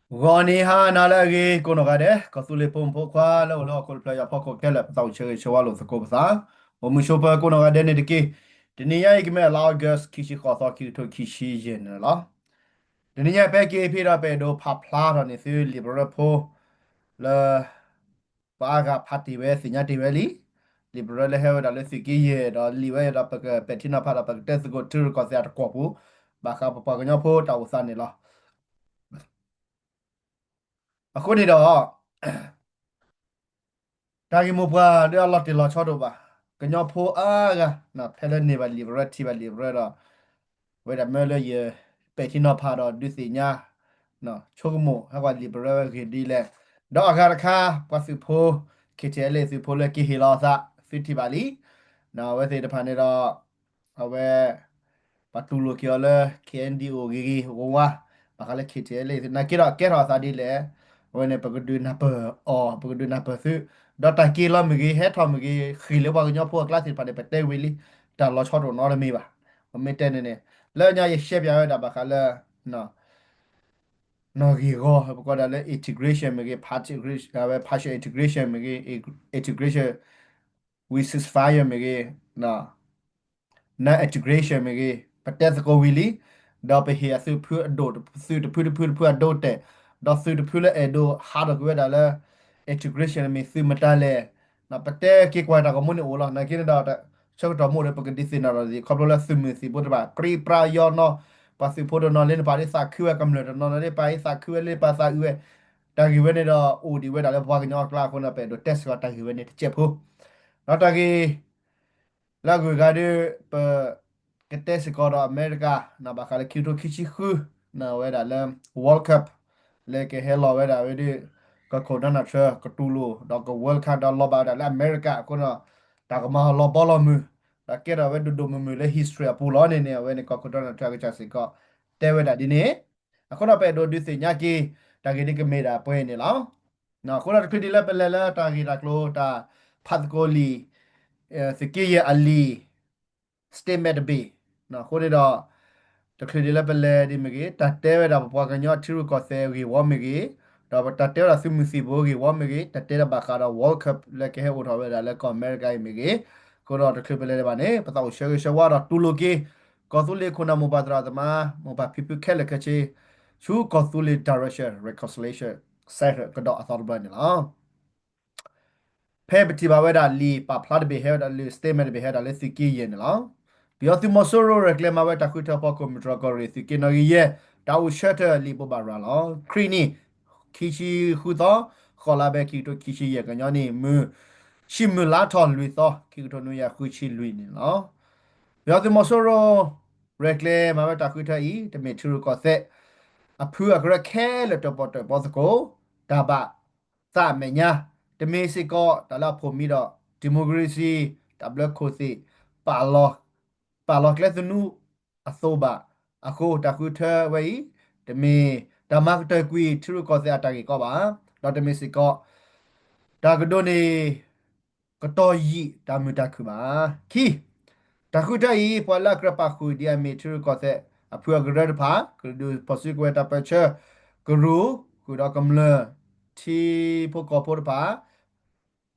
ဂီၤနံၤဟါနၤလၢအဂ့ၤ ကိးနီၢ်ဂၤဒဲး ကီၢ်သူလ့ၤဖိမုၣ်ဖိခွါလၢအိၣ်လၢဟီၣ်ခိၣ်တဖျၢၣ်ညါဖီခိၣ်ခဲလၢာ် ပသးအိၣ်ဆၢဂ့ၤဆၢဝါလိာ်သကိးပသး, အိၣ်မုာ်ဆိးပၢၤကိးနီၢ်ဂၤဒဲးန့ၣ်တက့ၢ်. တနံၤညါအံၤ ကမ့ၢ်လါ August ခံဆံဃိးသီ ခံကထိခံဆံယဲၢ်န့ၣ်လီၤ. တနံၤညါဖဲက့ၤဖဲဒီး ပအဲၣ်ဒိးဖးဖျါထီၣ်န့ၢ်သု လံာ်ပရၢဖိ လၢ ပှၤအါဂၤဖးတ့ၢ်ဝဲ သ့ၣ်ညါတ့ၢ်ဝဲလံ. လံာ်ပရၢလၢဟဲဝဲဒၣ်လၢသုးက့ယဲၢ် ဒီးလံာ်ဝဲဒီး ပကပဲာ်ထံနီၤဖးဒီး ပကတဲသကိးထံရူၢ်ကီၢ်သဲးအတကွီၢ်ပူၤ ဘၣ်ဃးပပှၤကညီဖိတၢ်အိၣ်သးန့ၣ်လီၤ. အဃိန့ၣ်ဒီး တၢ်ဂ့ၢ်မိၢ်ပှၢ်ဒီးအလီၤတ့ၢ်လီၤဆီတအိၣ်ဘၣ်. ကညီဖိအါဂၤ ဖဲလၢန့ၢ်ဘၣ်လံာ်ပရၢ ထံၣ်ဘၣ်လံာ်ပရၢဒီး ဝဲဒၣ်မၢလၢယပဲာ်ထံနီၤဖးဒီးဒုးသ့ၣ်ညါ ဆိကမိၣ်ဟဲကွၢ်လံာ်ပရၢဝဲဂ့ၢ်ဒ်လဲၣ်. ဒီးအဂၤတခါ ပှၤသုးဖိ KTLA သုးဖိလၢကဟ့ၣ်လီၤအသး သုထံၣ်ဘၣ်လံ. အဝဲသ့ၣ်တဖၣ်န့ၣ်ဒီး အဝဲ ပှၤတူၢ်လိာ်က့ၤအီၤလၢ KNDO ဂ့ၤဂ့ၤဝါဝါ ဘၣ်ဃးလၢ KTLA နာ်က့ဒီးကဲထီၣ်အသးဒ်လဲၣ်. အဝဲန့ၣ် ပကဒုးနၢ်ပၢၢ်အီၤ ပကဒုးနၢ်ပၢၢ်သု ဒီးတၢ်က့ၤလီၤမ့ၢ်ဂ့ၤ ဟဲထီၣ်မ့ၢ်ဂ့ၤ ဃ့ၢ်လၢပှၤကညီဖိအကျါသ့ၣ်တဖၣ်န့ၣ် ပတဲဝံၤလံ တၢ်လီၤဆီတအိၣ်နီတမံၤဘၣ်. ပမ့ၢ်တဲန့ၣ်န့ၣ် လၢညါယရှဲပၠးဝဲဒၣ်ဘၣ်ဃးလၢ နီၣ်ဂံၢ်ဂီၢ် ပကိးဒၣ်လၢ integration မ့ၢ်ဂ့ၤ ဝဲ partial integration မ့ၢ်ဂ့ၤ integration with ceasefire မ့ၢ်ဂ့ၤ non-integration မ့ၢ်ဂ့ၤ ပတဲသကိးဝံၤလံ. ဒီးပဟ့ၣ်အသုးဖုအဒိၣ် သုးတဖုတဖုတဖုအဒိတဲာ် ဒီးသုးတဖုလၢအဲၣ်ဒိးဟးထီၣ်ကွံာ်ဝဲဒၣ်လၢ integration မ့ၢ်သုးမတၤလဲၣ် ပတဲက့ၤကွၢ်တၢ်ဂီၤမူန့ၣ်အိၣ်လီၤ. နာ်က့န့ၣ်ဒီး ဆၢကတီၢ်မ့ၢ်ဒီး ပကဒုးသ့ၣ်နီၣ်ထီၣ်ဒံး ခီဖျိလၢသုးမုၢ်သံၣ်ဘိတဖၣ် ပြံပြါယီနီၤ ပှၤသုးဖိတနီၤလၢန့ၣ် ပှၤဒ်သးခုဝဲကမျၢၢ်တနီၤလၢန့ၣ် ပှၤဒ်သးခုဝဲလၢပှၤသးအုးဝဲ တၢ်ဂ့ၢ်ဝဲန့ၣ်ဒီး အိၣ်ဒံးဝဲဒၣ်လၢပှၤကညီအကျါအဃိန့ၣ် ပအဲၣ်ဒိးတဲစ့ၢ်ကီးတၢ်ဂ့ၢ်ဝဲန့ၣ်တစဲးဖိ ဒီးတၢ်ဂ့ၢ် လၢအဂုၤအဂၤဒီး ပ ကတဲစ့ၢ်ကီးဒီးအမဲရကၤ ဘၣ်ဃးလၢခံကထိခံဆံဃု ဝဲဒၣ်လၢ World Cup လၢကဟဲလီၤဝဲဒၣ်ဝဲဒီး ကီၢ်ခိၣ် Donald Trump ကတူၢ်လိာ် ဒီးက World Cup ဒီးလီၤဘၣ်ဝဲဒၣ်လၢအမဲရကၤအဃိဒီး တၢ်ကမၤအီၤလီၤဘီလီၤမုၢ် ဒီးကဲထီၣ်ဝဲဒိၣ်ဒိၣ်မုၢ်မုၢ်လၢ history အပူၤလီၤန့ၣ်န့ၣ် အဝဲန့ၣ်ကီၢ်ခိၣ် Donald Trump အကစၢ်စ့ၢ်ကီး တဲဝဲဒၣ်ဒ်န့ၣ် အဃိဒီးပအဲၣ်ဒိးဒုးသ့ၣ်ညါက့ၤ တၢ်ဂ့ၢ်ဒ်ကမ့ၢ်ဒၣ်ပှဲၤန့ၣ်လီၤ. အဃိဒီးတချုးဒ်လၢပလဲၤလၢတၢ်ဂ့ၢ်တၢ်ကျိၤ တၢ်ဖးသကိးလံာ် သုးက့ယဲၢ်အလံာ် statement တဘ့ၣ် အဃိန့ၣ်ဒီး တချုးဒ်လၢပလဲၤဒ်မ့ၢ်ဂ့ၤ တၢ်တဲဝဲဒၣ်ပပှၤကညီထံရူၢ်ကီၢ်သဲးဂ့ၢ်ဝီမ့ၢ်ဂ့ၤ, ဒီးတၢ်တဲဝဲဒၣ်သုးမုၢ်သံၣ်ဘိဂ့ၢ်ဝီမ့ၢ်ဂ့ၤ, တၢ်တဲဒၣ်ဘၣ်ဃးဒီး World Cup လၢကဟဲအိၣ်ထီၣ်ဝဲဒၣ်လၢကီၢ်အမဲရကၤအံၤမ့ၢ်ဂ့ၤ, အဃိဒီးတချုးပလဲၤဒံးဘၣ်န့ၣ် ပသးအိၣ်ဆၢဂ့ၤဆၢဝါဒီးတူၢ်လိာ်က့ၤ ကီၢ်သူလ့ၤခိၣ်နၢ်မိၢ်ပၢ်သရၣ်သမါ မိၢ်ပၢ်ဖံဖုခဲလၢာ်ခဲဆ့ ဆူကီၢ်သူလ့ၤ Direction Reconciliation Center ကဒီးအသီတဘျီန့ၣ်လီၤ. ဖဲပထံၣ်ဘၣ်ဝဲဒၣ်လံာ်ပာ်ဖျါတဘ့ၣ်ဟဲဝဲဒၣ်လၢ statement တဘ့ၣ်ဟဲဝဲဒၣ်လၢသုးက့ယဲၢ်န့ၣ်လီၤ. ပယီၤသုးမီၤစိရိၤရဲၣ်ကျဲၤမၤဝဲတၢ်ဃုထၢဖီခိၣ် မုၢ်တြီၢ်ကီၢ်ရ့ၣ်သုးက့နီၣ်ဂံၢ်ယဲၢ် တၢ်အိၣ်ဆၢထၢၣ်လံာ်ဘိးဘၣ်ရၤလီၤ. ခရံာ်နံၣ် ခံဆံဃုသီ ဃိးလါဘဲ ခံကထိခံဆံယဲၢ် ကညီနံၣ် မုၢ် ဆံမုၢ်လါထီၣ်လွံၢ်သီ ခံကထိနွံကယၤဃုဆံလွံၢ်န့ၣ်လီၤ. ပယီၤသုးမီၤစိရိၤ ရဲၣ်ကျဲၤမၤဝဲတၢ်ဃုထၢအံၤ တမ့ၢ်ထံရူၢ်ကီၢ်သဲး အဖုအကရၢခဲလၢာ်တၢၣ်ပီၣ်တၢၣ်ပီသကိး တၢ်ဘၣ်သးအမဲာ်ညါ, တမ့ၢ်စ့ၢ်ကီးတၢ်လၢအဖိးမံဒီး democracy တၢ်ဘျၢခိၣ်သ့ၣ် ပာ်လီၤကျဲသနူအသိးဘၣ်. အဃိတၢ်ဃုထၢဝဲအံၤ တမ့ၢ်တၢ်မၤကတၢၢ်ကွံာ်ထံရူၢ်ကီၢ်သဲးအတၢ်ဂ့ၢ်ကီဘၣ်, ဒီးတမ့ၢ်စ့ၢ်ကီး တၢ်ကဒိးန့ၢ် ကတီၢ်ယံာ်တၢ်မုာ်တၢ်ခုၣ်ဘၣ်. ခံ, တၢ်ဃုထၢအံၤ ပှၤလၢအကြၢးပာ်ဃုာ်ဒ်အမ့ၢ်ထံရူၢ်ကီၢ်သဲးအဖုအကရၢတဖၣ် ကဒုးဖီၣ်စုကဝဲၤတၢ်ပၢၢ်ဆၢကရူၢ် ဃုာ်ဒီးကမျၢၢ်ထံဖိကီၢ်ဖိတဖၣ်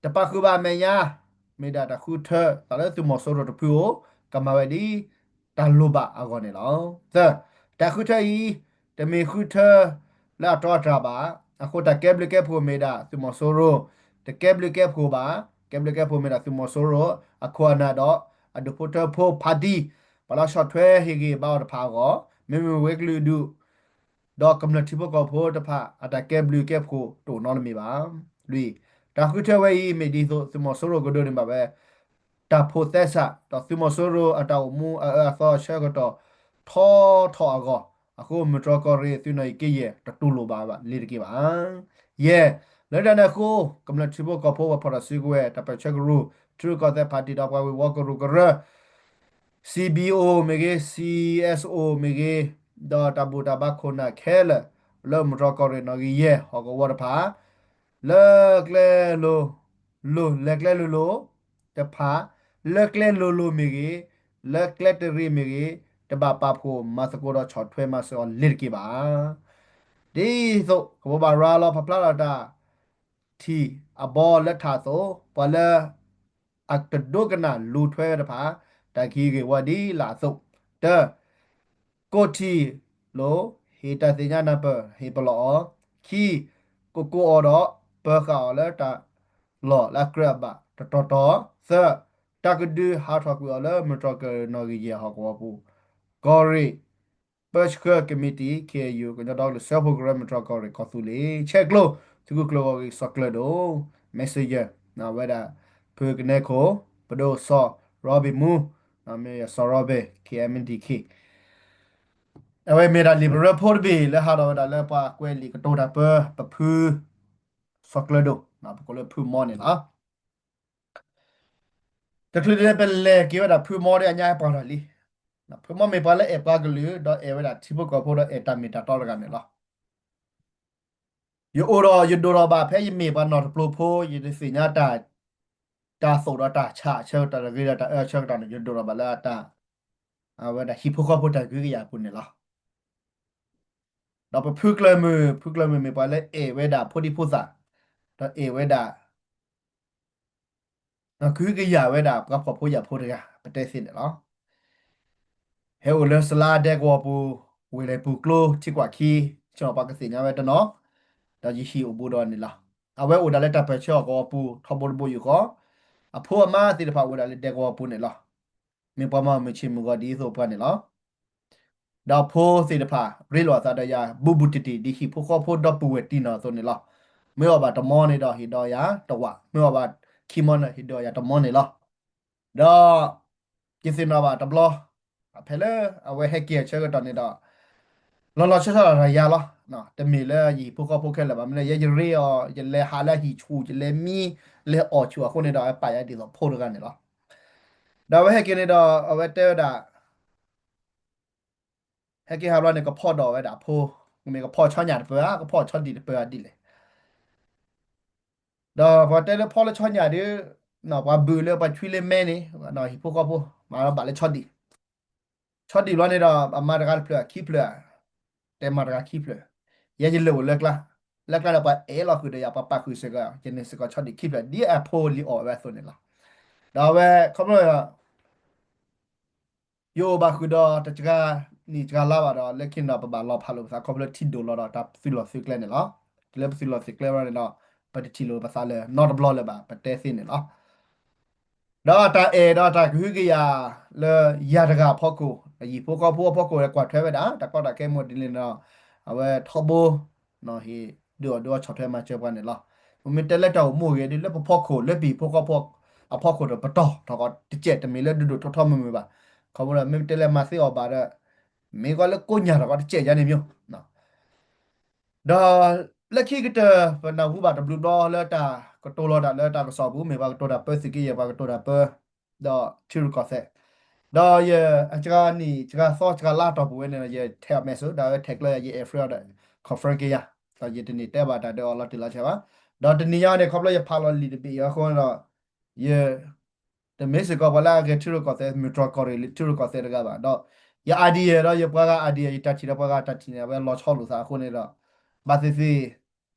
တပာ်ဃုာ်ဘၣ်အမဲာ်ညါ, မ့ၢ်ဒၣ်တၢ်ဃုထၢသးလၢသုးမီၤစိရိၤတဖုအိၣ် ကမၤဝဲဒ်တၢ်လိၣ်ဘၣ်အဂီၢ်န့ၣ်လီၤ. သၢ, တၢ်ဃုထၢအံၤ တမ့ၢ်ဃုထၢလၢအတီအတြၢ်ဘၣ်. အဃိတၢ်ကဲဘျုးကဲဖှိၣ်မ့ၢ်ဒၣ်သုးမီၤစိရိၤ, တကဲဘျုးကဲဖှိၣ်ဘၣ်. ကဲဘျုးကဲဖှိၣ်မ့ၢ်ဒၣ်သုးမီၤစိရိၤ အခိၣ်အနၢ်ဒီး အဒူၣ်ဖိထၢဖိ party ပှၤလၢဆီၣ်ထွဲဟ့ၣ်ဂံၢ်ဘါအီၤတဖၣ်အဂီၢ်, မ့မ့ၢ်ဝ့ၢ်ကလုာ်ဒူၣ် ဒီးကမျၢၢ်ထံဖိကီၢ်ဖိတဖၣ် အတၢ်ကဲဘျုးကဲဖှိၣ်တအိၣ်နီတမံၤဘၣ်. လွံၢ်, တၢ်ဃုထၢဝဲအံၤ မ့ၢ်ဒ်သိး သုးမီၤစိရိၤကဒိးန့ၢ်ဘၣ်ဝဲ တၢ်ဖိးသဲစး ဒီးသုးမီၤစိရိၤအတၢ်အိၣ်မူအအၢအသီအဆၢကတီၢ်ထီထီၣ်အဂီၢ်, အဃိမုၢ်တြီၢ်ကီၢ်ရ့ၣ်သုးနီၣ်ဂံၢ်ယဲၢ် တတူၢ်လိာ်ဘၣ်လ့ၤတက့ၢ်ဘၣ်. ယဲၢ်, လၢတၢ်န့ၣ်အဃိ ကမျၢၢ်ထံဖိကီၢ်ဖိပှၤဖီၣ်တၢ်စုကဝဲၤ တၢ်ပၢၢ်ဆၢကရူၢ် ထံရူၢ်ကီၢ်သဲး party ဒီးပှၤဝ့ၢ်ဝီကရူၢ်ကရၢ CBO မ့ၢ်ဂ့ၤ, CSO မ့ၢ်ဂ့ၤ, ဒီးတၢ်ဘူၣ်တၢ်ဘါခိၣ်နၢ်ခဲလၢာ် လၢမုၢ်တြီၢ်ကီၢ်ရ့ၣ်နီၣ်ဂံၢ်ယဲၢ်ဟီၣ်ကဝီၤတဖၣ် လၢကျဲလိၤလိၤ, လဲၤကျဲလိၤလိၤတဖၣ်, လၢကျဲလိၤလိၤမ့ၢ်ဂ့ၤ, လၢကျဲတရံးမ့ၢ်ဂ့ၤ, တဘၣ်ပာ်ဖှိၣ်မၤသကိးဒီးဆီၣ်ထွဲမၤစၢၤအီၤလ့ၤတက့ၢ်ဘၣ်. ဒ်သိးကဘိးဘၣ်ရၤလီၤဖးဖျါလီၤတၢ် ထံၣ်အဘီလၢထးအသိး, ပှၤလၢအတဒိကနၣ်လူၤထွဲတဖၣ် တၢ်ကဟံးဂ့ၢ်ဝီဒ်လာ်အသိး, တၢ, ကိးထံၣ်လိာ် ဟ့ၣ်တၢ်သ့ၣ်ညါနၢ်ပၢၢ် ဟ့ၣ်ပလီၢ်အီၤ, ခံ, ကကိးအီၤဒီး ပၢဃာ်အီၤလၢတၢ်လီၢ်လၢအကြၢးအဘၣ်တတီၤတီၤ, သၢ, တၢ်ကဒုးဟးထီၣ်ကွံာ်အီၤလၢမုၢ်တြီၢ်ကီၢ်ရ့ၣ်နီၣ်ဂံၢ်ယဲၢ်ဟီၣ်ကဝီၤပူၤ, ကီၢ်ရ့ၣ် ပၢဆှၢကမံးတံာ် K N U ကညီဒီကလုာ်စၢဖှိၣ်ကရၢ မုၢ်တြီၢ်ကီၢ်ရ့ၣ်ကီၢ်သူလ့ၤ ဆဲးကျိး သုးခိၣ်ကျၢၢ်ဂီၢ်ဂ့ၢ်စီၤကျၢၢ်ဒိၣ် Messenger ဝဲဒၣ် ဖုကနဲခိၣ် ပဒိၣ်စီၤရီဘ့ၣ်မူ မ့ၢ်စီၤရီဘ့ၣ် K M D K အဝဲမ့ၢ်ဒၣ်လံာ်ပရၢဖိတဘ့ၣ်လၢဟးထီၣ်ဝဲဒၣ်လၢပှၤကွဲးလံာ်ကတိၤတၢ်ပၢ ပဖု စီၤကျၢၢ်ဒိၣ် ပကိးလၢဖုမီန့ၣ်လီၤ. တချုးဒ်န့ၣ် ပလဲၤက့ၤဝဲဒၣ်ဖုမီဒီးအညါပှၢ်ထီၣ်လံ. ဖုမီမ့ၢ်ပှၤလၢအဲၣ်ပှၤကလုာ် ဒီးအဲၣ်ဝဲဒၣ်ထံဖိကီၢ်ဖိ ဒီးအဲၣ်တၢ်မ့ၢ်တၢ်တီတဂၤန့ၣ်လီၤ. ယအိၣ်ဒီးယဒိၣ်ထီၣ်ဘၣ်ဖဲယမ့ၢ်ပှၤနီၢ်တပျိၤဖိ ယတသ့ၣ်ညါတၢ် တၢ်သိၣ်ဒီးတၢ်ဆးဆၢကတီၢ် တၢ်ဂ့ၤဒီးတၢ်အၢဆၢကတီၢ်န့ၣ် ယဒိၣ်ထီၣ်ဘၣ်လၢအတၢ် အဝဲဒၣ်ဟံၣ်ဖိဃီဖိတၢ်ကဟုကယာ်အပူၤန့ၣ်လီၤ. ဒီးပဖုကျၢၢ်မုၣ် ဖုကျၢၢ်မုၣ်မ့ၢ်ပှၤလၢအဲၣ်ဝဲဒၣ်ဖိဒံဖိသၣ် ဒီးအဲၣ်ဝဲဒၣ် ကဟုကယာ်ဝဲဒၣ်ပှၤဖှီၣ်ဖိယာ်ဖိတဂၤ ပတဲသ့န့ၣ်လီၤ. ဟဲအိၣ်လၢစလါဒဲကဝီၤပူၤ ဝ့ၢ်လဲၤပူၤကျိထံကွၢ်ခံ ဆ့ၣ်နီၤပှၤကသ့ၣ်ညါဝဲတနီၤ ဒီးယဟံၣ်အိၣ်ဘူးဒီးန့ၣ်လီၤ. အဝဲအိၣ်ဒၣ်လၢတၢ်ပၢၢ်ဆၢအီၣ်ကဝီၤပူၤ ထီဘိတဘိယူၢ်ဃီ အဖိအမါသ့ၣ်တဖၣ်အိၣ်ဝဲဒၣ်လၢဒဲကဝီၤပူၤန့ၣ်လီၤ. မ့ၢ်ပှၤမၤမုာ်ဆ့ၣ်မုာ်ဂီၤဒ်သိးပှၤန့ၣ်လီၤ. ဒီးဖိသ့ၣ်တဖၣ် ရ့လိာ်အသးဒီးယၤ ဘူးဘူးတံၢ်တံၢ် ဒ်ဟံၣ်ဖိဃီဖိဒီပုၢ်ဝဲၢ်တံၢ်နီၢ်အသိးန့ၣ်လီၤ. မ့ၢ်အီၣ်ဘၣ်တမီန့ၣ်ဒီးဟ့ၣ်ဒီးယၤတဝာ်, မ့ၢ်အီၣ်ဘၣ်ခံမီန့ၣ် ဟ့ၣ်ဒီးယၤတမီန့ၣ်လီၤ. ဒီး ယသ့ၣ်နီၣ်ဘၣ်တဘျီ ဖဲလၢအဝဲဟဲက့ၤအဆၢကတီၢ်န့ၣ်ဒီး လီၤလီၤဆီဆီဒီးယၤလီၤ. တမ့ၢ်လၢယဟံၣ်ဖိဃီဖိခဲလၢာ်ဘၣ်, မ့ၢ်လၢယဲယရ့အီၤ ယလဲၤဟးလၢအဟံၣ်ဆူၣ် ယလဲၤမံ လဲၤအီၣ်ဆူၣ်အဃိန့ၣ်ဒီး အဝဲပာ်ယၤဒ်သိးဖိတဂၤန့ၣ်လီၤ. ဒီးအဝဲဟဲက့ၤန့ၣ်ဒီး အဝဲတဲဝဲဒၣ် ဟဲက့ၤဟးဘျီန့ၣ် ကဖီၣ်ဒီးဝဲဒၣ်အဖိ, မ့ၢ်ကဖီၣ်ဆီညၣ်တပၢၢ်ဧါ, ကဖီၣ်ဆီဒံၣ်တပၢၢ်ဧါဒ်လဲၣ်. ဒီးပှၤတဲလၢဖီလၢဆီညၣ်ဒီး ပှၤဘုးလၢပှၤဆွံလၢမဲန့ၣ် ဟံၣ်ဖိဃီဖိ မၤလီၤဘၣ်လၢဆီဒံၣ်, ဆီဒံၣ်ဘျီန့ၣ်ဒီး အမၤတဂၤတဖျၢၣ်ခံဖျၢၣ်, တဲမၤတဂၤခံဖျၢၣ်, ယဲယလဲၤအိၣ်လၢကျါ, လၢကျါဒီးပှၤအဲၣ်လီၤဃုာ်ဒီးယၤ ပှၤပာ်ဃုာ်စ့ၢ်ကီး ယန့ၣ်စ့ၢ်ကီးဆီဒံၣ်ခံဖျၢၣ် ဒ်အဖိလံၤအီၣ်ဝဲအသိးန့ၣ်လီၤ. ဒီးအဝဲခီဖျိ ယအိၣ်ဘၣ်ဃုာ်ဒီးတစှၤနံၣ်စှၤလါဘၣ်ဒီး လၢခံန့ၣ်ဒီး ပဘၣ်လီၤဖးလိာ်ပသးခီဖျိထံဒိၣ်လီၤဒီးတၢ်သုးလီၢ်သုးကျဲန့ၣ်လီၤ. တုၤလၢပသုးလီၢ်သုးကျဲဘၣ်န့ၣ်ဒီး ပတထံၣ်လိာ်ပသးလၢၤနီတဘျီလၢၤဘၣ် ပတဲသ့န့ၣ်လီၤ. ဒီးတၢ်အဲၣ်ဒီးတၢ်ကဟုကယာ်လၢယၤတဂၤအဖီခိၣ် ယဟံၣ်ဖိဃီဖိအဖီခိၣ် ကွၢ်ထွဲဝဲဒၣ် တၢ်ကီတၢ်ခဲမ့ၢ်ဒ်လဲၣ်န့ၣ်ဒီး အဝဲထီဘိ ဟ့ၣ်ဒုးအီၣ်ဒုးအီဆီၣ်ထွဲမၤစၢၤပှၤန့ၣ်လီၤ. ပမ့ၢ်တဲလၢတၢ်အိၣ်မူအဂ့ၢ်ဒ်လၢပဖီခိၣ် လၢပဟံၣ်ဖိဃီဖိအဖီခိၣ်ဒီး ပတီၢ်ထီၣ်ကီးတစဲး တမ့ၢ်လၢဒိၣ်ဒိၣ်ထီထီမုၢ်မုၢ်ဘၣ်. ခီဖျိလၢမ့ၢ်တဲလၢမၤသ့အီၣ်ဘၣ်ဒီး မ့ၢ်ကီးလၢကိးညၣ်ထီၣ်ကီးတစဲးယါန့ၣ်မ့ၢ် ဒီးလၢခံကတၢၢ် ပနၢ်ဟူဘၣ်တဘျုးဘျီလၢတၢ်ကတိၤလီၤတၢ်လၢတၢ်ကစီၣ်ပူၤ မ့ၢ်ပှၤကတိၤတၢ်ပၢသုးက့ယဲၢ် ပှၤကတိၤတၢ်ပၢ ဒီးထံရူၢ်ကီၢ်သဲး, ဒီးယစှၤနံၣ်စှၤသီစှၤလါတီၢ်ပူၤဝဲန့ၣ်ဒီး ယထဲးအီၣ် message ဒီးအဝဲထဲးကျၢယၤ ယ add friend ဒီး confirm က့ၤယၤ, ဒီးယတန့ၢ်တဲဘၣ်တၢ်ဒီးအီၤလီၤတံၢ်လီၤဆဲးဘၣ်. ဒီးတနံၤညါန့ၣ် ခီဖျိယဖးလီၤလံာ်တဘ့ၣ်အံၤအဃိဒီး ယ တမ့ၢ်စ့ၢ်ကီးပှၤလၢအဂဲၤထံရူၢ်ကီၢ်သဲး မုၢ်တြီၢ်ကီၢ်ရ့ၣ်လၢထံရူၢ်ကီၢ်သဲးတဂၤဘၣ်. ဒီးယ idea ဒီးယပှၤဂၤ idea ယတၢ်ထံၣ်ဒီးပှၤဂၤတၢ်ထံၣ်န့ၣ် အဝဲလီၤဆီလိာ်သးအဃိန့ၣ်ဒီး ဘၣ်သ့ၣ်သ့ၣ်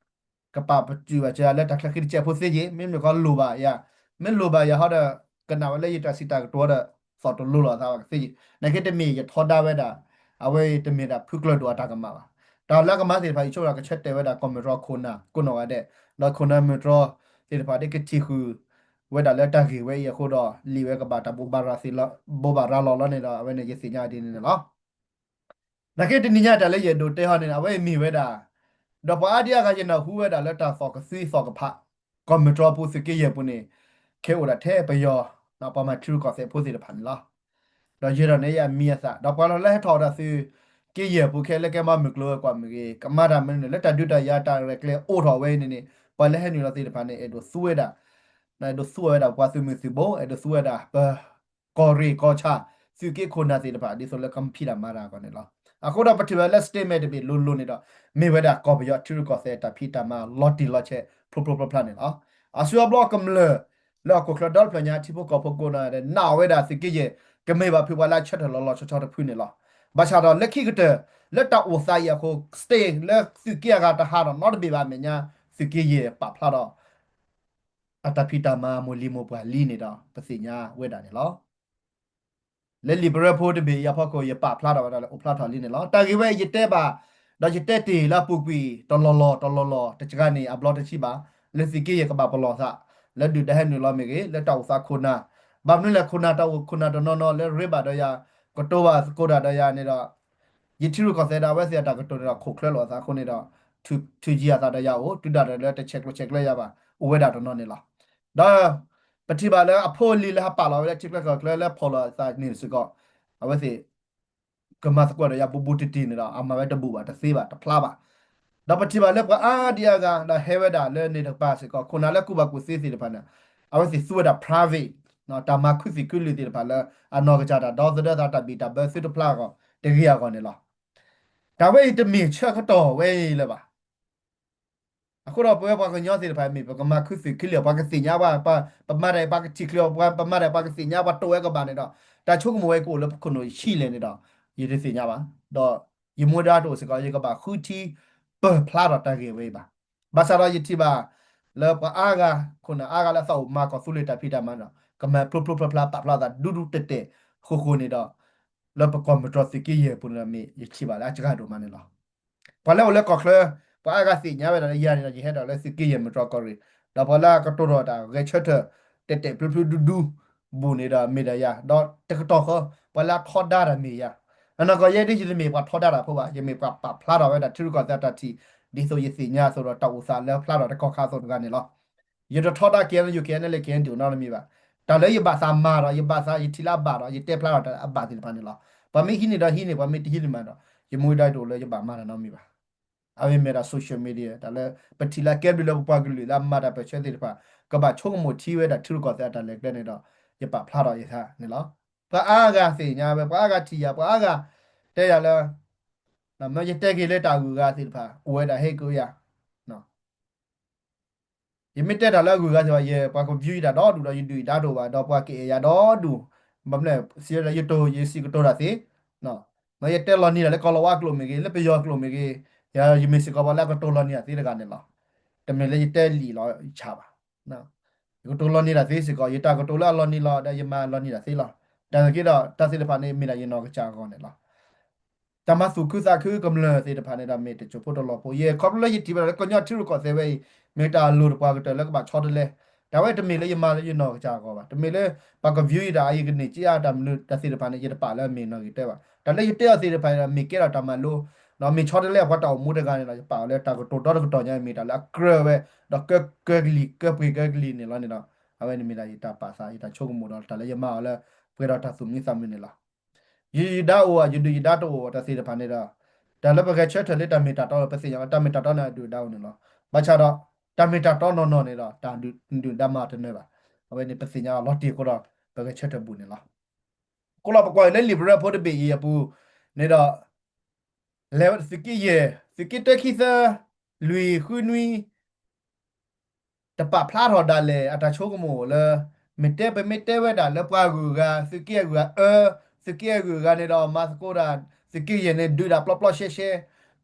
ကပာ်ပတုာ်ဘၣ်စၢၤလၢတၢ်ချၢဃံတစဲးဖိသ့ယ့ၣ် မ့မ့ၢ်ကီးလိၣ်ဘၣ်ယၤ, မ့ၢ်လိၣ်ဘၣ်ယၤဟီဒီး ကနၣ်ဝဲလၢယတၢ်စံးတၢ်ကတိၤဒီး သီၣ်တလိၤလိာ်သးဘၣ်ကသ့ယ့ၣ်. နာ်က့တမ့ၢ်ယထီဒါဝဲဒၣ် အဝဲတမ့ၢ်ဒၣ်ဖုကျၢၢ်ဒိၣ်အတၢ်ကမၣ်ဘၣ်. တၢ်လၢအကမၤသ့ၣ်တဖၣ်အံၤဆိကမိၣ်ဒီး ကဆၢတဲာ်ဝဲဒၣ်ကီၢ်မုၢ်တြီၢ်ခိၣ်နၢ်ကိးနီၢ်ဂၤဒဲး, ဒီးခိၣ်နၢ်မုၢ်တြီၢ်သ့ၣ်တဖၣ်ဒ်ကထံၣ်ဃုာ်ဝဲဒၣ်လၢတၢ်ဂ့ၢ်ဝဲအံၤအဃိဒီး လံာ်ဝဲကဘၣ်တၢ်ဘိးဘၣ်ရၤသ့လီၤ ဘိးဘၣ်ရၤလီၤလီၤန့ၣ်ဒီး အဝဲန့ၣ်ယသ့ၣ်ညါဒ်န့ၣ်န့ၣ်လီၤ. နာ်က့တနံၤညါတၢ်လၢယအဲၣ်ဒိးတဲဟီန့ၣ် အဝဲအံၤမ့ၢ်ဝဲဒၣ် ဒီးပှၤအါဒံအါဂၤယနၢ်ဟူဝဲဒၣ်လၢတၢ်သီၣ်ကသွံသီၣ်ကဖး ကီၢ်မုၢ်တြီၢ်ပူၤသုးက့ယဲၢ်ပူၤန့ၣ် ခဲအိၣ်ဒၣ်ထဲပယီၤ ပှၤမၤထံရူၢ်ကီၢ်သဲးဖိသ့ၣ်တဖၣ်န့ၣ်လီၤ. ဒီးယဲဒၣ်န့ၣ်ယမံအသး ဒီးပှၤလၢဟဲထီၣ်ဝဲဒၣ်သုးက့ယဲၢ်ပူၤခဲလၢကဲမၤမုၢ်ကျိၤဝဲၤကွာ်မ့ၢ်ဂ့ၤ ကမၤတၢ်မနုၤန့ၣ် လၢတၢ်ဒုးတၢ်ယၤတၢ်ရဲၣ်ကျဲၤအိၣ်ထီၣ်ဝဲအံၤန့ၣ်န့ၣ် ပှၤလၢဟဲနုာ်လီၤသ့ၣ်တဖၣ်န့ၣ် အဲၣ်ဒိးသူဝဲဒၣ် အဲၣ်ဒိးသူဝဲဒၣ်ပှၤသုးမုၢ်သုးဘိ အဲၣ်ဒိးသူဝဲဒၣ်ပ ကီၢ်ရ့ၣ်ကီၢ်ဆၣ် သုးက့ခိၣ်နၢ်သ့ၣ်တဖၣ် ဒ်သိးလၢကဖံးတၢ်မၤတၢ်အဂီၢ်န့ၣ်လီၤ. အဃိဒီးပထံၣ်ဝဲလၢ statement တဘ့ၣ်လိၤလိၤန့ၣ်ဒီး မ့ၢ်ဝဲဒၣ်ကီၢ်ပယီၤထံရူၢ်ကီၢ်သဲးတၢ်ဖံးတၢ်မၤလီၤတံၢ်လီၤဆဲးဖျိဖျိဖျါဖျါန့ၣ်လီၤ. အစုအဘျီကမျၢၢ် လၢဟီၣ်ခိၣ်ချၢဒီတဖျၢၣ်ညါ ထံဖိကီၢ်ဖိကိးနီၢ်ဂၤဒဲး နာ်ဝဲဒၣ်သုးက့ယဲၢ် ကမ့ၢ်ဘၣ်ဖုပှၤလၢအဆၢထၢၣ်လီၤလီၤဆီဆီတဖုန့ၣ်လီၤ. ဘၣ်ဆၣ်ဒီးလၢခံကတၢၢ် လၢတၢ်အိၣ်သးအံၤအဃိ stay လၢသုးက့အဂၤတဟးထီၣ်နီတဘ့ၣ်ဘၣ်အမဲာ်ညါ သုးက့ယဲၢ်ပာ်ဖျါထီၣ် အတၢ်ဖံးတၢ်မၤအမိၢ်လံၤမိၢ်ပှၢ်လံန့ၣ်ဒီး ပသ့ၣ်ညါဝဲဒၣ်န့ၣ်လီၤ. လၢလံာ်ပရၢဖိတဘ့ၣ်အံၤအဖီခိၣ် ယပာ်ဖျါထီၣ်ဝဲဒၣ်လၢအိၣ်ဖျါထီၣ်လံန့ၣ်လီၤ. တၢ်ဂ့ၢ်ဝဲအံၤယတဲဘၣ်, ဒီးယတဲတ့ၢ်လၢအပူၤကွံာ် တလီၢ်လီၢ်တလီၢ်လီၢ် တစှၤန့ၣ် အဘျီတဆံဘၣ်, လၢသုးက့ယဲၢ်ကဘၣ်ပလီၢ်သး လၢဒုၣ်ဒါဟဲနုာ်လီၤမ့ၢ်ဂ့ၤ လၢတၢ်အိၣ်သးခိၣ်နၢ်, ဘၣ်မနုၤလဲၣ်ခိၣ်နၢ်တၢ်အိၣ်ခိၣ်နၢ်တနီၤနီၤလၢရ့ဘၣ်ဒီးယၤ, ကတိၤဘၣ်သကိးတၢ်ဒီးယၤန့ၣ်ဒီး ယထံရူၢ်ကီၢ်သဲးဒီးအဝဲသ့ၣ်အတၢ်ကတိၤန့ၣ်ဒီး ခိၣ်ချၢလိာ်အသးအဃိန့ၣ်ဒီး ထုးယံၤအသးဒီးယၤအိၣ် တုၤဒၣ်လဲာ်လၢတဆဲးကျိးဆဲးကျၢယၤဘၣ် အိၣ်ဝဲဒၣ်တနီၤန့ၣ်လီၤ. ဒီး ပထံၣ်ဘၣ်လၢအဖိအလံၤလၢဟးပာ်လီၤဝဲလၢထံချၢကီၢ်ချၢလၢဖီၣ်လိာ်အသးန့ၣ်စ့ၢ်ကီး အဝဲသ့ၣ် ကမၤသကိးဒီးယၤဘူးဘူးတံၢ်တံၢ်န့ၣ်ဒီး အမၤဝဲတဘူးဘၣ်တသ့ဘၣ်တဖျါဘၣ်. ဒီးပထံၣ်ဘၣ်လၢပှၤအါဒံအါဂၤ ဒီးဟဲဝဲဒၣ်လၢန့ၣ်တကပၤစ့ၢ်ကီး ခိၣ်နၢ်လၢကူၣ်ဘၣ်ကူၣ်သ့သ့ၣ်တဖၣ်န့ၣ် အဝဲသ့ၣ်သူဝဲဒၣ် private တၢ်မၤခူသူၣ်ခုလံာ်သ့ၣ်တဖၣ်လၢ အနီၢ်ကစၢ်တၢ်ဒီသဒၢသးတၢ်ဘံၣ်တၢ်ဘၢသုတဖျါအဂီၢ် တဂ့ၤအဂီၢ်န့ၣ်လီၤ. တၢ်ဝဲအံၤတမ့ၢ်ဆၢကတီၢ်ဝဲအံၤလၢၤဘၣ်. အဃိဒီးပဝဲပှၤကညီသ့ၣ်တဖၣ်မ့ၢ် ပကမၤခူသူၣ်ခုလံာ် ပှၤကသ့ၣ်ညါဘၣ်, ပမၤတၢ်အံၤပှၤကထံၣ်ချုးအီၤ, ပမၤတၢ်အံၤ ပှၤကသ့ၣ်ညါ ပှၤတိၢ်ဝဲကဘၣ်န့ၣ်ဒီး တၢ်ဆိကမိၣ်ဝဲကအိၣ်လၢပခိၣ်နူာ်ဆံးလဲၣ်န့ၣ်ဒီး ယတသ့ၣ်ညါဘၣ်. ဒီးယမူဒါတအိၣ်စ့ၢ်ကီး ယကဘၣ်ဃုထံပၢၢ်ဖျါထီၣ်တၢ်ဂ့ၢ်ဝဲအံၤဘၣ်. ဘၣ်ဆၣ်ဒီးယထံၣ်ဘၣ် လၢပှၤအါဂၤ ခိၣ်နၢ်အါဂၤလၢအသးအိၣ်မၤကီၢ်သူလ့ၤတၢ်ဖံးတၢ်မၤန့ၣ်ဒီး ကမၤဖျိဖျိဖျါဖျါပာ်ဖျါသးဒူဒူတဲာ်တဲာ်ဃိဃိန့ၣ်ဒီး လၢပကီၢ်မုၢ်တြီၢ်သုးက့ယဲၢ်အပူၤန့ၣ်ဒီး မ့ၢ်ယထံၣ်ဘၣ်လၢအစှၤဒိၣ်မးန့ၣ်လီၤ. ပှၤလၢအိၣ်လၢကီၢ်ချၢ ပှၤအါဂၤသ့ၣ်ညါဝဲဒၣ်လၢယၤန့ၣ်ဒီး ယဟဲဒီးလၢသုးက့ယဲၢ်မုၢ်တြီၢ်ကီၢ်ရ့ၣ်, ဒီးပှၤလၢအကတိၤထီၣ်တၢ်ဂဲၤဆၢထၢၣ် တဲာ်တဲာ်ဖျုးဖျုးဒူဒူဘူးန့ၣ်ဒီးမ့ၢ်ဒီးယၤ, ဒီးတကတီၢ်ဃီ ပှၤလၢအထီဒါတၢ်မ့ၢ်ယၤ. အနီၢ်ကီၢ်ယဲဒ်ယတမ့ၢ်ပှၤထီဒါတၢ်ဖိဘၣ်, ယမ့ၢ်ပှၤပာ်ဖျါထီၣ်ဝဲဒၣ်ထံရူၢ်ကီၢ်သဲးတၢ်ထံၣ် ဒ်သိးယသ့ၣ်ညါအသိးဒီးတၢ်အိၣ်သးလၢဖျါထီၣ်တကီၢ်ခါအသိးတဂၤန့ၣ်လီၤ. ယတထီဒါ KNU KNLA KNDO နီတမံၤဘၣ်. တၢ်လၢယဘၣ်သးမၤဒီး ယဘၣ်သးယထံၣ်လၢအဘၣ်ဒီး ယတဲဖျါထီၣ်တၢ်လၢအဘၣ်သ့ၣ်တဖၣ်န့ၣ်လီၤ. ပှၤမ့ၢ်ဟံးန့ၢ်ဒီးဟံးန့ၢ် ပှၤမ့ၢ်တဟံးန့ၢ်မးဒီး ယမူဒါတအိၣ်လၢယဘၣ်မၤတၢ်နီတမံၤဘၣ်. အဝဲမ့ၢ်ဒၣ် social media တၢ်လၢပထံၣ်လၢအကဲဘျုးလၢပပှၤကလုာ်လၢအမၤတၢ်ပၢၢ်ဆၢသ့ၣ်တဖၣ် ကဘၣ်ဆိကမိၣ်ထံဝဲဒၣ်ထံရူၢ်ကီၢ်သဲးအတၢ်လဲၤကျဲန့ၣ်ဒီး ယပာ်ဖျါထီၣ်ယသးန့ၣ်လီၤ. ပှၤအါဂၤသ့ၣ်ညါဝဲ ပှၤအါဂၤထံၣ်ယၤ ပှၤအါဂၤတဲယၤလၢ မ့ၢ်ယတဲက့ၤလၢတၢ်အဂုၤအဂၤသ့ၣ်တဖၣ် အိၣ်ဝဲဒၣ်ဟ့ၣ်က့ၤယၤ ယမ့ၢ်တဲတၢ်လၢအဂုၤအဂၤသ့ၣ်တဖၣ် ယပှၤက view ယတၢ်ဒီဒူၣ်ဒီး ယဒုၣ်ယဒါတအိၣ်ဘၣ် ဒီးပှၤကအဲၣ်ယၤဒီဒူၣ်, ဘၣ်မနုၤ စံးဝဲဒၣ်ယတိၤ ယစံးကတိၤတၢ်သ့, မ့ၢ်ယတဲလီၤနံၤတၢ်လၢကီၢ်လီၤဝါကျိာ်မ့ၢ်ဂ့ၤ လၢပယီၤကျိာ်မ့ၢ်ဂ့ၤ, ယမ့ၢ်စ့ၢ်ကီးပှၤလၢအကတိၤလီၤနံၤတၢ်သ့တဂၤန့ၣ်လီၤ. တမ့ၢ်လၢယတဲလံာ်လီၤဆၣ်ဘၣ်. ယကတိၤလီၤနံၤတၢ်သ့စ့ၢ်ကီး ယတၢ်ကတိၤလၢအလီၤနံၤလီၤ ဒီးယမၤလီၤနံၤတၢ်သ့လီၤ. တၢ်သ့ၣ်တဖၣ်န့ၣ် မ့ၢ်ဒၣ်ယနီၢ်ကစၢ်အဂီၢ်န့ၣ်လီၤ. တၢ်မၤသူၣ်ခုသးခုကမျၢၢ်သ့ၣ်တဖၣ်န့ၣ်ဒီး မ့ၢ်တစိၢ်ဖိတလီၢ်ဖိ ယခီဖျိလၢယထံၣ်ဘၣ်ဒီးလၢကညီထံရူၢ်ကီၢ်သဲးဝဲအံၤ မ့ၢ်တၢ်လိၣ်တပှၤကတၢၢ်လၢကဘၣ်ဆီတလဲ, တၢ်ဝဲတမ့ၢ်လၢယမၤလၢယနီၢ်ကစၢ်အဂီၢ်ဘၣ်. တမ့ၢ်လၢပှၤက view ယတၢ်အါ ယကန့ၢ်စ့အါတၢ်မနုၤတၢ်သ့ၣ်တဖၣ်န့ၣ် ယတပာ်လၢအမ့ၢ်နီၢ်ဂ့ၤတဲဘၣ်. တၢ်လၢယတဲအီၤသ့ၣ်တဖၣ်န့ၣ်ဒီး မ့ၢ်ကဲထီၣ်တၢ်မၤလိ ဒီးမ့ၢ်ဆီတလဲအပှၤတၢ်အိၣ်မူတဂၤန့ၣ်ဒီး ယပာ်အီၤလၢတၢ်ကတိၤဒီတကတီၢ်ညါ မ့ၢ်တၢ်လၢအကြၢးဝဲ ဒီးကၢကၢကလံၤ ကၢပှ့ၤကၢကလံၤန့ၣ်လီၤန့ၣ်ဒီး အဝဲန့ၣ်မ့ၢ်ဒၣ်ယတၢ်ပာ်သး ယတၢ်ဆိကမိၣ်ဒီး တၢ်လၢယမၤအီၤလၢ ပှဲၤဒီးတၢ်သူၣ်မံသးမုာ်န့ၣ်လီၤ. ယဒုၣ်ယဒါအိၣ် ယဒုၣ်ယဒါတအိၣ်တၢ်သ့ၣ်တဖၣ်န့ၣ်ဒီး တၢ်လၢပဂဲၤဆၢထၢၣ်လၢတၢ်မ့ၢ်တၢ်တီလီၤ ပသ့ၣ်ညါဝဲ တၢ်မ့ၢ်တၢ်တီန့ၣ် အဒုၣ်အဒါအိၣ်န့ၣ်လီၤ. ဘၣ်ဆၣ်ဒီး တၢ်မ့ၢ်တၢ်တီနီၢ်နီၢ်န့ၣ်ဒီး တၢ်ဒုၣ်ဒါမၤတနၢၤဘၣ်. အဝဲန့ၣ်ပသ့ၣ်ညါအီၤလီၤတံၢ်အဃိဒီး ပဂဲၤဆၢထၢၣ်ဘူးန့ၣ်လီၤ. အဃိလီၤ ပကွၢ်လၢလံာ်ပရၢဖိတဘ့ၣ်အံၤအပူၤန့ၣ်ဒီး လဲၤဝဲသုးက့ယဲၢ် သုးက့တၢ ခံ သၢ လွံၢ် ဃု နွံ တပာ်ဖျါထီၣ်ဒၣ်လဲာ် အတၢ်ဆိကမိၣ်လၢ မ့ၢ်တဲ ပမ့ၢ်တဲဝဲဒၣ်လၢပှၤအဂုၤအဂၤ သုးက့အဂုၤအဂၤအၢ သုးက့အဂုၤအဂၤန့ၣ်ဒီး မၤသကိးတၢ် သုးက့ယဲၢ်န့ၣ် ဒုးဒၣ်ပျီပျီရှဲရှဲ,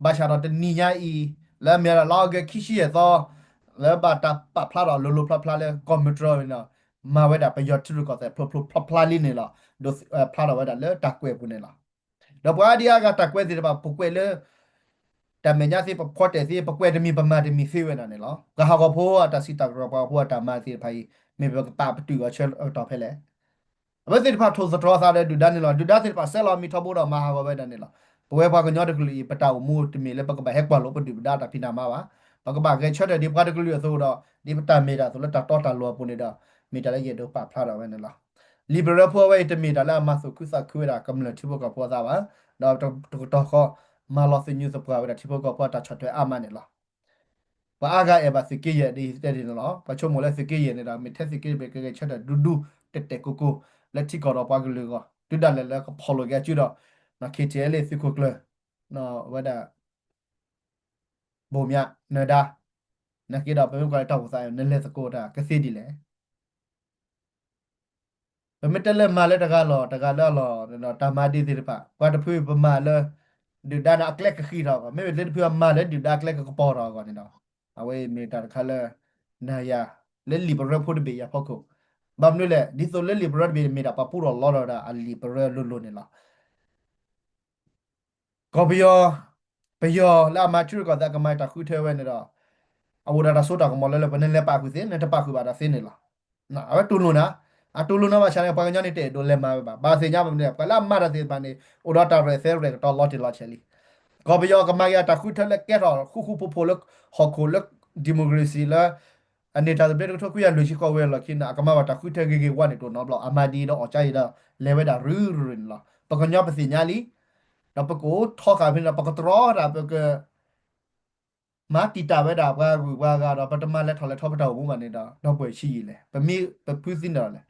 ဘၣ်ဆၣ်ဒီးတနံၤညါအံၤ လၢအမ့ၢ်ဝဲဒၣ်လါအီကူးခံဆံယဲၢ်သီ လၢဘၣ်တၢ်ပာ်ဖျါထီၣ်လိၤလိၤဖျါဖျါလၢကီၢ်မုၢ်တြီၢ်န့ၣ်ဒီး မၤဝဲဒၣ်ပယီၤထံရူၢ်ကီၢ်သဲးဖျိဖျိဖျါဖျါလံန့ၣ်လီၤ. ဒိးဖျါထီၣ်ဝဲဒၣ်လၢတၢ်ကွဲးအပူၤန့ၣ်လီၤ. ဒီးပှၤအါဒံအါဂၤတၢ်ကွဲးသ့ၣ်တဖၣ် ပကွဲးလၢ တၢ်မဲာ်ညါသ့ ပဖီတဲာ်သ့ ပကွဲးတမံၤပမၤတမံၤသ့ဝဲဒၣ်န့ၣ်လီၤ. ပှၤဟးဂီၤဖိအတၢ်စံးတၢ်ကတိၤ ပှၤဟးဂီၤဖိအတၢ်မၤသ့ၣ်တဖၣ်အံၤ မ့ၢ်ပကပာ်ပတုာ်အီၤဆၢကတီၢ်ဖဲလဲၣ်. အဝဲသ့ၣ်တဖၣ်ထိၣ်သတြီၤသးဒီးဒုၣ်ဒါန့ၣ်လီၤ. ဒုၣ်ဒါသ့ၣ်တဖၣ်ဆဲးလီၤမ့ၤထီဘိဒီးမၤဟးဂီၤဝဲဒၣ်န့ၣ်လီၤ. ပဝဲပှၤကညီတကလုာ်အံၤ ပတၢ်အိၣ်မူတမ့ၢ်လၢပကဘၣ်ဟဲကွၢ်လိပဒုၣ်ပဒါတၢ်ဖံးတၢ်မၤဘၣ်. ပကဘၣ်ဂဲၤဆၢထၢၣ်ဒ်ပှၤတကလုာ်အသိးဒီး ဒ်ပတၢ်မ့ၢ်တၢ်အသိးလၢတၢ်တီတၢ်လိၤအပူၤန့ၣ်ဒီး မ့ၢ်တၢ်လၢယအဲၣ်ဒိးပာ်ဖျါထီၣ်ဝဲန့ၣ်လီၤ. လံာ်ပရၢဖိအဝဲအံၤတမ့ၢ်တၢ်လၢအမၤသူၣ်ခုသးခုဝဲဒၣ်ကမျၢၢ်ထံဖိကီၢ်ဖိအသးဘၣ်. ဒီးတကတီၢ်ဃီ မၤလီၤသညူးသပှၢ်ဝဲဒၣ်ထံဖိကီၢ်ဖိအတၢ်ဆီၣ်ထွဲအါမးန့ၣ်လီၤ. ပှၤအါဂၤအဲၣ်ဘၣ်သုးက့ယဲၢ်ဒ်ယတဲဒ်န့ၣ်လီၤ. ပှၤဆိကမိၣ်လၢသုးက့ယဲၢ်န့ၣ်ဒီး မ့ၢ်ထဲသုးက့ဘ့ၣ်ကဂဲၤဆၢထၢၣ်ဒူဒူတဲာ်တဲာ်ကိၤကိၤ လၢထံကီၢ်ဒီးပှၤကလုာ်အဂီၢ် တုၤဒၣ်လဲာ်လၢကဖီၣ်လိာ်က့ၤအစုဒီး KTLA သုးခိၣ်ကျၢၢ် ဝဲဒၣ် ဘိၣ်မၠးနၢၤဒါ နာ်က့ဒီးပမ့ၢ်ကွၢ်လၢတၢ်အိၣ်သးအံၤ နလဲၤသကိးတၢ်ကသ့ဒ်လဲၣ်. ပမ့ၢ်တဲလၢမၤလၢတဂၤလီၤ တဂၤလၢအလီၢ်န့ၣ်ဒီး တၢ်မၤဒ်သ့ၣ်တဖၣ် ပှၤတဖုပမၤလၢ ဒုၣ်ဒါန့ၣ် အကျဲကဃံးထီၣ်အဂီၢ်, မ့မ့ၢ်လၢတဖုအမၤလၢဒုၣ်ဒါအကျဲကကပီၤထီၣ်အဂီၢ်န့ၣ်ဒီး, အဝဲအံၤမ့ၢ်တၢ်တခါလၢ နၤယၤ လၢလံာ်ပရၢဖိတဘ့ၣ်ယၤဖီခိၣ်, ဘၣ်မနုၤလဲၣ် ဒ်သိးလၢလံာ်ပရၢတဘ့ၣ်မ့ၢ်ဒၣ်ပှၤပူထီၣ်လီထီၣ်ဒၣ်အလံာ်ပရၢလိၤလိၤန့ၣ်လီၤ. ကီၢ်ပယီၤ, ပယီၤလၢအမၤထံရူၢ်ကီၢ်သဲး အကမၤတၢ်ဃုထၢဝဲန့ၣ်ဒီး, အအိၣ်ဒီးတၢ်စိတၢ်ကမီၤလၢလၢပှဲၤန့ၣ် လဲၤပာ်ဃုာ်သ့ နတပာ်ဃုာ်ဘၣ်ဒီးသ့န့ၣ်လီၤ. အဝဲတူၢ်လိာ်နၤ, အတူၢ်လိာ်နၤဘၣ်ဆၣ်န့ၣ် ပှၤကညီန့ၣ်တအဲၣ်ဒိးလဲၤမၤဝဲဘၣ်. ဘၣ်သ့ၣ်ညါဘၣ်မနုၤလဲၣ် ပှၤလၢအမၤတၢ်သ့ၣ်တဖၣ်န့ၣ် အိၣ်ဒီးတၢ်ရဲၣ်သဲရဲၣ်ကတီၤလီၤတံၢ်လီၤဆဲးလံ. ကီၢ်ပယီၤကမၤက့ၤအတၢ်ဃုထၢလၢကဲထီၣ်ဃူဃူဖိးဖိးလၢ ဟီၣ်ခိၣ်လၢ democracy လၢ အန့ၢ်တၢ်သဘျ့တကထိခွံကယၤလွံၢ်ဆံဃိးဝံၤအလီၢ်ခံန့ၣ် အကမၤဘၣ်တၢ်ဃုထၢဂ့ၤဂ့ၤဝါန့ၣ် တအိၣ်နီတဘျီ. အမၤဒ်ဒီးအီၣ်ကါအံၤဒီး လဲၤဝဲဒၣ်ရုၢ်ရုၢ်န့ၣ်လီၤ. ပကညီပသ့ၣ်ညါလံ, ဒီးပကအိၣ်ထီဃာ်ဖဲန့ၣ်ဒီး ပကတြီတၢ် ပက မၤတံာ်တာ်ဝဲဒၣ်ပှၤဂုၤပှၤဂၤဒီး ပတမၤလဲၤထီၣ်လဲၤထီပတၢ်အိၣ်မူဘၣ်န့ၣ်ဒီး ဒီပုၢ်ဝဲၢ်ဆံးယံာ်လဲၣ်, ပမ့ၢ်ပဖုသံန့ၣ်ဒီးလဲၣ်.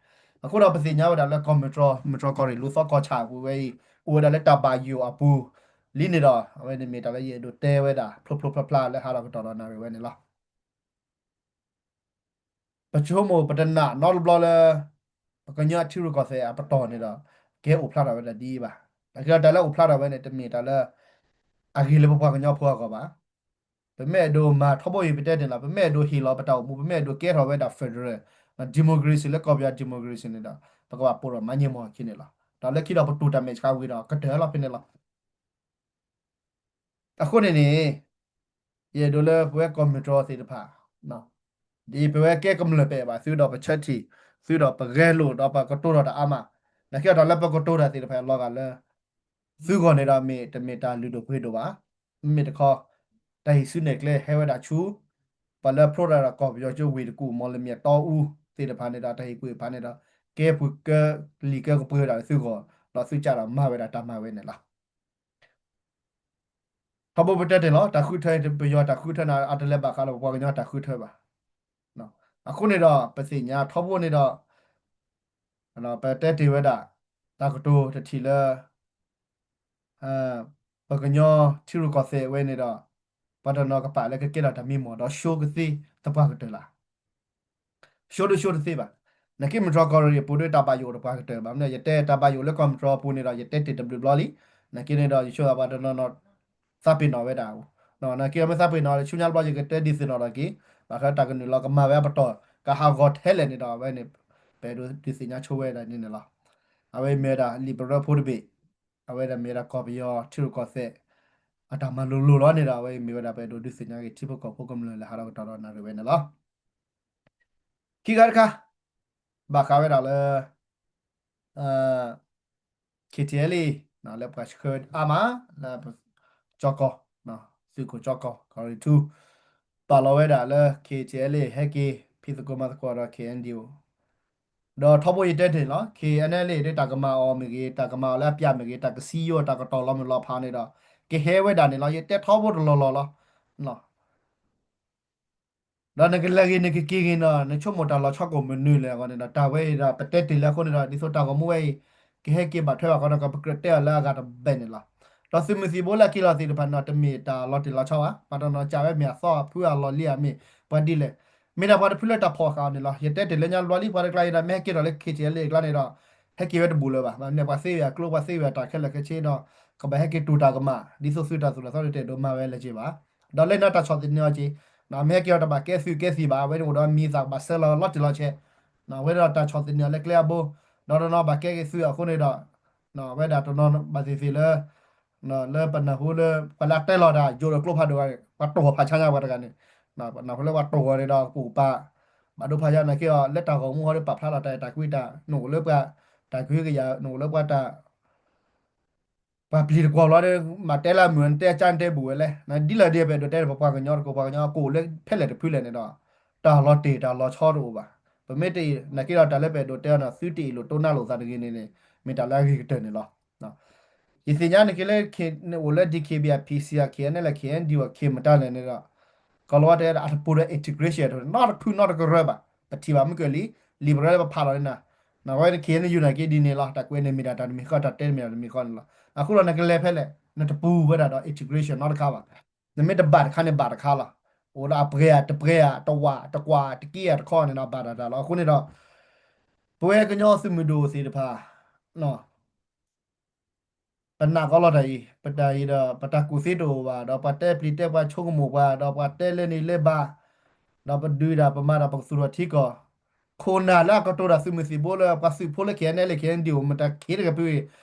အဃိဒီးပသ့ၣ်ညါဝဲဒၣ်လၢကီၢ်မုၢ်တြီၢ်, မုၢ်တြီၢ်ကီၢ်ရ့ၣ် လူၤသီကီၢ်ဆၣ်အပူၤဝဲအံၤ အိၣ်ဝဲဒၣ်လၢတၢ်ဘၣ်ယိၣ်အပူၤလံန့ၣ်ဒီး အဝဲန့ၣ်မ့ၢ်တၢ်လၢယအဲၣ်ဒိးတဲဝဲဒၣ် ဖျိဖျိဖျါဖျါလၢဟးထီၣ်ကတီၢ်ဒီးနၣ်ရံၣ်ဝဲန့ၣ်လီၤ. ပဆိကမိၣ်ပတနာ်နီတဘျီလၢ ပကညီထံရူၢ်ကီၢ်သဲးအပတီၢ်န့ၣ်ဒီး ကဟဲအိၣ်ဖျါထီၣ်ဝဲဒၣ်ဒ်အံၤဘၣ်. နာ်က့ဒီးတၢ်လၢအိၣ်ဖျါထီၣ်ဝဲန့ၣ် တမ့ၢ်တၢ်လၢ အဂ့ၤလၢပပှၤကညီဖိအဂီၢ်ဘၣ်. ပမ့ၢ်အဲၣ်ဒိးမၤထီဘိအံၤ ပတဲန့ၣ်လီၤ, ပမ့ၢ်အဲၣ်ဒိးဟ့ၣ်လီၤပတၢ်အိၣ်မူ, ပမ့ၢ်အဲၣ်ဒိးကဲထီၣ်ဝဲဒၣ် federal democracy လၢကီၢ်ပယီၤ democracy န့ၣ်ဒီး ပကဘၣ်ပိာ်ထီၣ်မၤန့ၢ်မီၢ်ခံန့ၣ်လီၤ. ဒီးလၢခံဒီးပတူၢ်တၢ်မဲာ်ဆှးဝံၤဒီးကတၢၢ်လီၤဖဲန့ၣ်လီၤ. အဃိန့ၣ်န့ၣ် ယအဲၣ်ဒိးလၢပဝဲကီၢ်မုၢ်တြီၢ်သ့ၣ်တဖၣ် ဒ်ပဝဲကဲကမျၢၢ်ပအဲၣ်ဘၣ်သုဒီးပဆၢထံၣ်, သုဒီးပဂဲၤလိာ်ဒီးပကတိၤထီၣ်တၢ်အါမး, နာ်က့ဒီးတၢ်လၢပကတိၤတၢ်သ့ၣ်တဖၣ်လီၤဂာ်လၢ သုဂီၢ်န့ၣ်ဒီးမ့ၢ်တမ့ၢ်တၢ်လုၢ်ဒိၣ်ပှ့ၤဒိၣ်ဘၣ်. မ့မ့ၢ်တခီ တၢ်ဟံးစုနဲၣ်ကျဲဟဲဝဲဒၣ်ဆူ ပှၤလၢဖျိထီၣ်ဒီးကီၢ်ပယီၤကၠိဝ့ၢ်တကူၣ် မီၢ်လမၠဲၣ်တီအူသ့ၣ်တဖၣ်န့ၣ်ဒီး တၢ်ဟ့ၣ်ကူၣ်ဟ့ၣ်ဖးန့ၣ်ဒီး ကဲပှၤကလံၤကဲကပှ့ၤဝဲဒၣ်သုဂီၢ်, ဒီးသုကးဒီးမၤဝဲဒၣ်တၢ်မၤဝဲန့ၣ်လီၤ. ထီဘိပတဲတ့ၢ်လီၤ, တၢ်ဃုထၢ ပယီၤတၢ်ဃုထၢန့ၣ် အတလဲၤဘၣ်ဃးလၢပပှၤကညီတၢ်ဃုထၢဘၣ်. အဃိန့ၣ်ဒီး ပသ့ၣ်ညါထီဘိန့ၣ်ဒီး ပတဲတ့ၢ်ဝဲဒၣ် တၢ်ကတိၤတထံၣ်လၢ ပကညီထံရူၢ်ကီၢ်သဲးဝဲန့ၣ်ဒီး ပှၤတနီၤကပာ်လၢကကဲထီၣ်တၢ်မံမီၢ် ဒီးရှုံးကသ့သပှၢ်ကတၢၢ်လီၤ. ရှုံးဒုးရှုံးတသ့ဘၣ်. နာ်က့မုၢ်တြီၢ်ကီၢ်ရ့ၣ်အပူၤဒီးတၢ်ဘၣ်ယိၣ်တပှၢ်ကတၢၢ်ဘၣ်. မ့ၢ်ယတဲတၢ်ဘၣ်ယိၣ်လၢကီၢ်မုၢ်တြီၢ်အပူၤန့ၣ်ဒီး ယတဲတ့ၢ်တဘျုးဘျီလံ. နာ်က့န့ၣ်ဒီး ယဆိသးပှၤတနီၤနီၤ သးပ့ၤနီၣ်ဝဲဒၣ်. နာ်က့မ့ၢ်သးပ့ၤနီၣ် ဆူညါတဘျီယကတဲဒုးသ့ၣ်နီၣ်ထီၣ်က့ၤ ဘၣ်ဃးတၢ်ကနုာ်လီၤကမၤဝဲအပတီၢ် ကဟးဂီၤထဲလဲၣ်န့ၣ်ဒီး အဝဲန့ၣ် ပအဲၣ်ဒိးဒုးသ့ၣ်ညါဆိဝဲဒၣ်န့ၣ်န့ၣ်လီၤ. အဝဲမ့ၢ်ဝဲဒၣ်လံာ်ပရၢဖိတဘ့ၣ်, အဝဲဒၣ်မ့ၢ်ဝဲဒၣ်ကီၢ်ပယီၤထံရူၢ်ကီၢ်သဲး အတၢ်မၤလိၤလိၤလီၤန့ၣ်ဒီး အဝဲမ့ၢ်ဝဲဒၣ်ပအဲၣ်ဒိးဒုးသ့ၣ်ညါက့ၤထံဖိကီၢ်ဖိကမျၢၢ်လၢဟးထီၣ်ကတီၢ်ဒီးနၣ်ရံၣ်ဝဲန့ၣ်လီၤ. ခံခါတခါ ဘၣ်ဃးဝဲဒၣ်လၢ KTLA လၢပှၤဆှၢအါမး လၢကၠီကီၢ်, သုးခိၣ်ကၠီကီၢ် ကီၢ်ရ့ၣ်ထူ ပာ်လီၤဝဲဒၣ်လၢ KTLA ဟဲက့ၤ ဖံးသကိးမၤသကိးဒီး KNDO ဒီးထီဘိယတဲတ့ၢ်န့ၣ်လီၤ KNLA ဒ်တၢ်ကမၤအီၤမ့ၢ်ဂ့ၤ တၢ်ကမၤအီၤလၢအပျးမ့ၢ်ဂ့ၤ တၢ်ကစံယိၣ်တၢ်ကတီၤလီၤမုၢ်လီၤဖးန့ၣ်ဒီး ကဟဲဝဲဒၣ်န့ၣ်လီၤ. ယတဲထီဘိတလီၢ်လီၢ်လီၤ. ဒီးနကလဲၤဂ့ၤနကက့ၤဂ့ၤန့ၣ် နဆိကမိၣ်တၢ်လီၤဆီကိၣ်မနုၤလဲၣ်အဂီၢ်န့ၣ်ဒီး တၢ်ဝဲအံၤဒီး ပတဲတ့ၢ်လၢအဃိန့ၣ်ဒီး ဒ်သိးတၢ်ဂီၤမူဝဲအံၤ ကဟဲက့ၤဘၣ်ထွဲဘၣ်ဃီဒီး ကပကြၢးတဲအီၤလၢအဂၤတဘ့ၣ်န့ၣ်လီၤ. ဒီးသုးမုၢ်သံၣ်ဘိလၢအက့ၤလီၤသ့ၣ်တဖၣ်န့ၣ်ဒီး တမ့ၢ်တၢ်လီၤတံၢ်လီၤဆီဘၣ်. ပှၤတနီၤကးဝဲမ့ၢ်အသီအဖုအလီၢ်လံဧါ မ့ၢ်ပှၤဒ်လဲၣ်. မ့ၢ်ဒၣ်ပှၤတဖုလၢတၢ်ဖီၣ်ဃာ်အီၤန့ၣ်လီၤ. ယတဲတ့ၢ်လၢညါဘျီလံ ပှၤတကျါအံၤဒီး မ့ၢ်ဟဲက့ၤထီၣ်လၢ KTLA အကျါန့ၣ်ဒီး ဟဲက့ၤဝဲတဘူးလၢၤဘၣ်. မ့ၢ်ပှၤသ့ဝဲအကျိ ပှၤသ့ဝဲအတၢ်ခဲလၢာ်ခဲဆ့ဒီး ကဘၣ်ဟဲက့ၤတူၢ်တၢ်ကမၣ် ဒ်သိးသုးတၢ်သိၣ်တၢ်သီန့ၣ် တအဲၣ်ဒိးမၤဝဲလၢၤက့ၤဘၣ်. ဒီးလၢန့ၣ်တၢ်ဆီၣ်သနံးအီၤက့ၤ မ့ၢ်ဟဲက့ၤအီၤတဘၣ်ကဲသုးကဲသံၣ်ဘၣ်. အဝဲန့ၣ်အိၣ်ဒီးမံၤသၣ်ဘၣ်ဆၢလီၤလီၤတံၢ်လီၤဆဲး အဝဲဒၣ်တၢ်ဆီၣ်သနံးအီၤလၢကျဲအဘိ ဒီးတနီၤဘၣ်ကဲက့ၤသုးအဃိန့ၣ်ဒီး အဝဲဒၣ်တနီၤဘၣ်သ့ၣ်သ့ၣ်လၢ လၢပနၢ်ဟူလၢ ပှၤလၢအတဲလီၤတၢ်ယိာ်ဒီးကျိဖးဒိၣ်ဂၤန့ၣ် ပှၤတိၢ်ဂီၤဖးဆါညါပှၤတဂၤန့ၣ် နၢ်ဟူလၢပှၤတိၢ်ဂီၤန့ၣ်ဒီး ကပိာ်ကပၤ ဘၣ်ဒိဖးယါနာ်က့ဒီး လၢတၢ်ဂီၤမူဟီဒီး ပာ်ဖျါလီၤတၢ်အဲၣ်တၢ်ကွံတၢ် နအိၣ်လၢပှၤ တၢ်ကဟုကယာ် နအိၣ်လၢပှၤတၢ် ပှၤပျံၤတကွီၢ်လီၤဒီး မၤတဲလၢအမုာ် နတဲအကၢ်နတဲဘူးဝဲလဲၣ် ဒ်လဲၣ်ဒ်ပအဲၣ်ဒိးတဲ ပပှၤကညီတကိး ပှၤကညီအကိၣ်လၢဖဲလဲၣ်တဖုလဲၣ်န့ၣ်ဒီး တၢ်လီၤတ့ၢ်တၢ်လီၤဆီတအိၣ်ဘၣ်. ပမ့ၢ်တအံၤ နာ်က့ဒီးတၢ်လၢပအဲၣ်ဒိးတဲအီၤန့ၣ် သုတအ့ၣ်လိာ်တိၢ်နါလိာ်သးတဂ့ၤန့ၣ်န့ၣ် မ့ၢ်တၢ်လၢအဂ့ၤကတၢၢ်န့ၣ်လီၤ. ယသ့ၣ်ညါန့ၣ်က့လၢ အိၣ်လၢ DKBA PC အ KNLA KNDO အ K မတၤလဲၣ်န့ၣ်ဒီး ကီၢ်လီၤဝါတဲအတပူၤဒီး integration နီတဖုနီတကရၢဘၣ်. ပထံၣ်ဘၣ်မုၢ်ကၢၢ်လံ လံာ်ပရၢလၢပဖးလီၤန့ၣ် နဝဲ KNU နာ်က့ဒ်န့ၣ်လီၤ. တၢ်ကွဲးန့ၣ်မ့ၢ်ဒၣ်တၢ်တမံၤဃီ တၢ်တဲမ့ၢ်ဒၣ်တမံၤဃီန့ၣ်လီၤ. အဃိဒီးနကလဲၤဖဲလဲၣ် နတပူၤဝဲဒၣ်ဒီး integration နီတခါဘၣ်. နမ့ၢ်တဘၣ်တခါန့ၣ်ဘၣ်တခါလီၤ. အိၣ်ဒီးအပှဲၤဧါ တပှဲၤဧါ တဝးတကွၢ်တက့ဧါတခီန့ၣ်ဒီး ဘၣ်တၢ်တၢ်လီၤ. အဃိန့ၣ်ဒီး ပဝဲကညီသုးမုၢ်ဒိၣ်သ့ၣ်တဖၣ် ပနာ်ကီလီၤတၢ်အံၤ, ပတၢ်အံၤဒီး ပတၢ်ကူၣ်သ့တအိၣ်ဘၣ်, ဒီးပှၤတဲပျံၤတဲပှၤဆိကမိၣ်ပှၤ, ဒီးပှၤတဲလၢန့ၣ်လၢဘၣ်, ဒီးပဒုးဒၣ်ပမၤဒီးပကသူၣ်ထီၣ်ထံကီၢ်, ခိၣ်နၢ်လၢအကတိၤတၢ်သုးမုၢ်သံၣ်ဘိလၢပှၤသုးဖိလၢ KNLA KNDO မတၤက့ၤတကပၤ,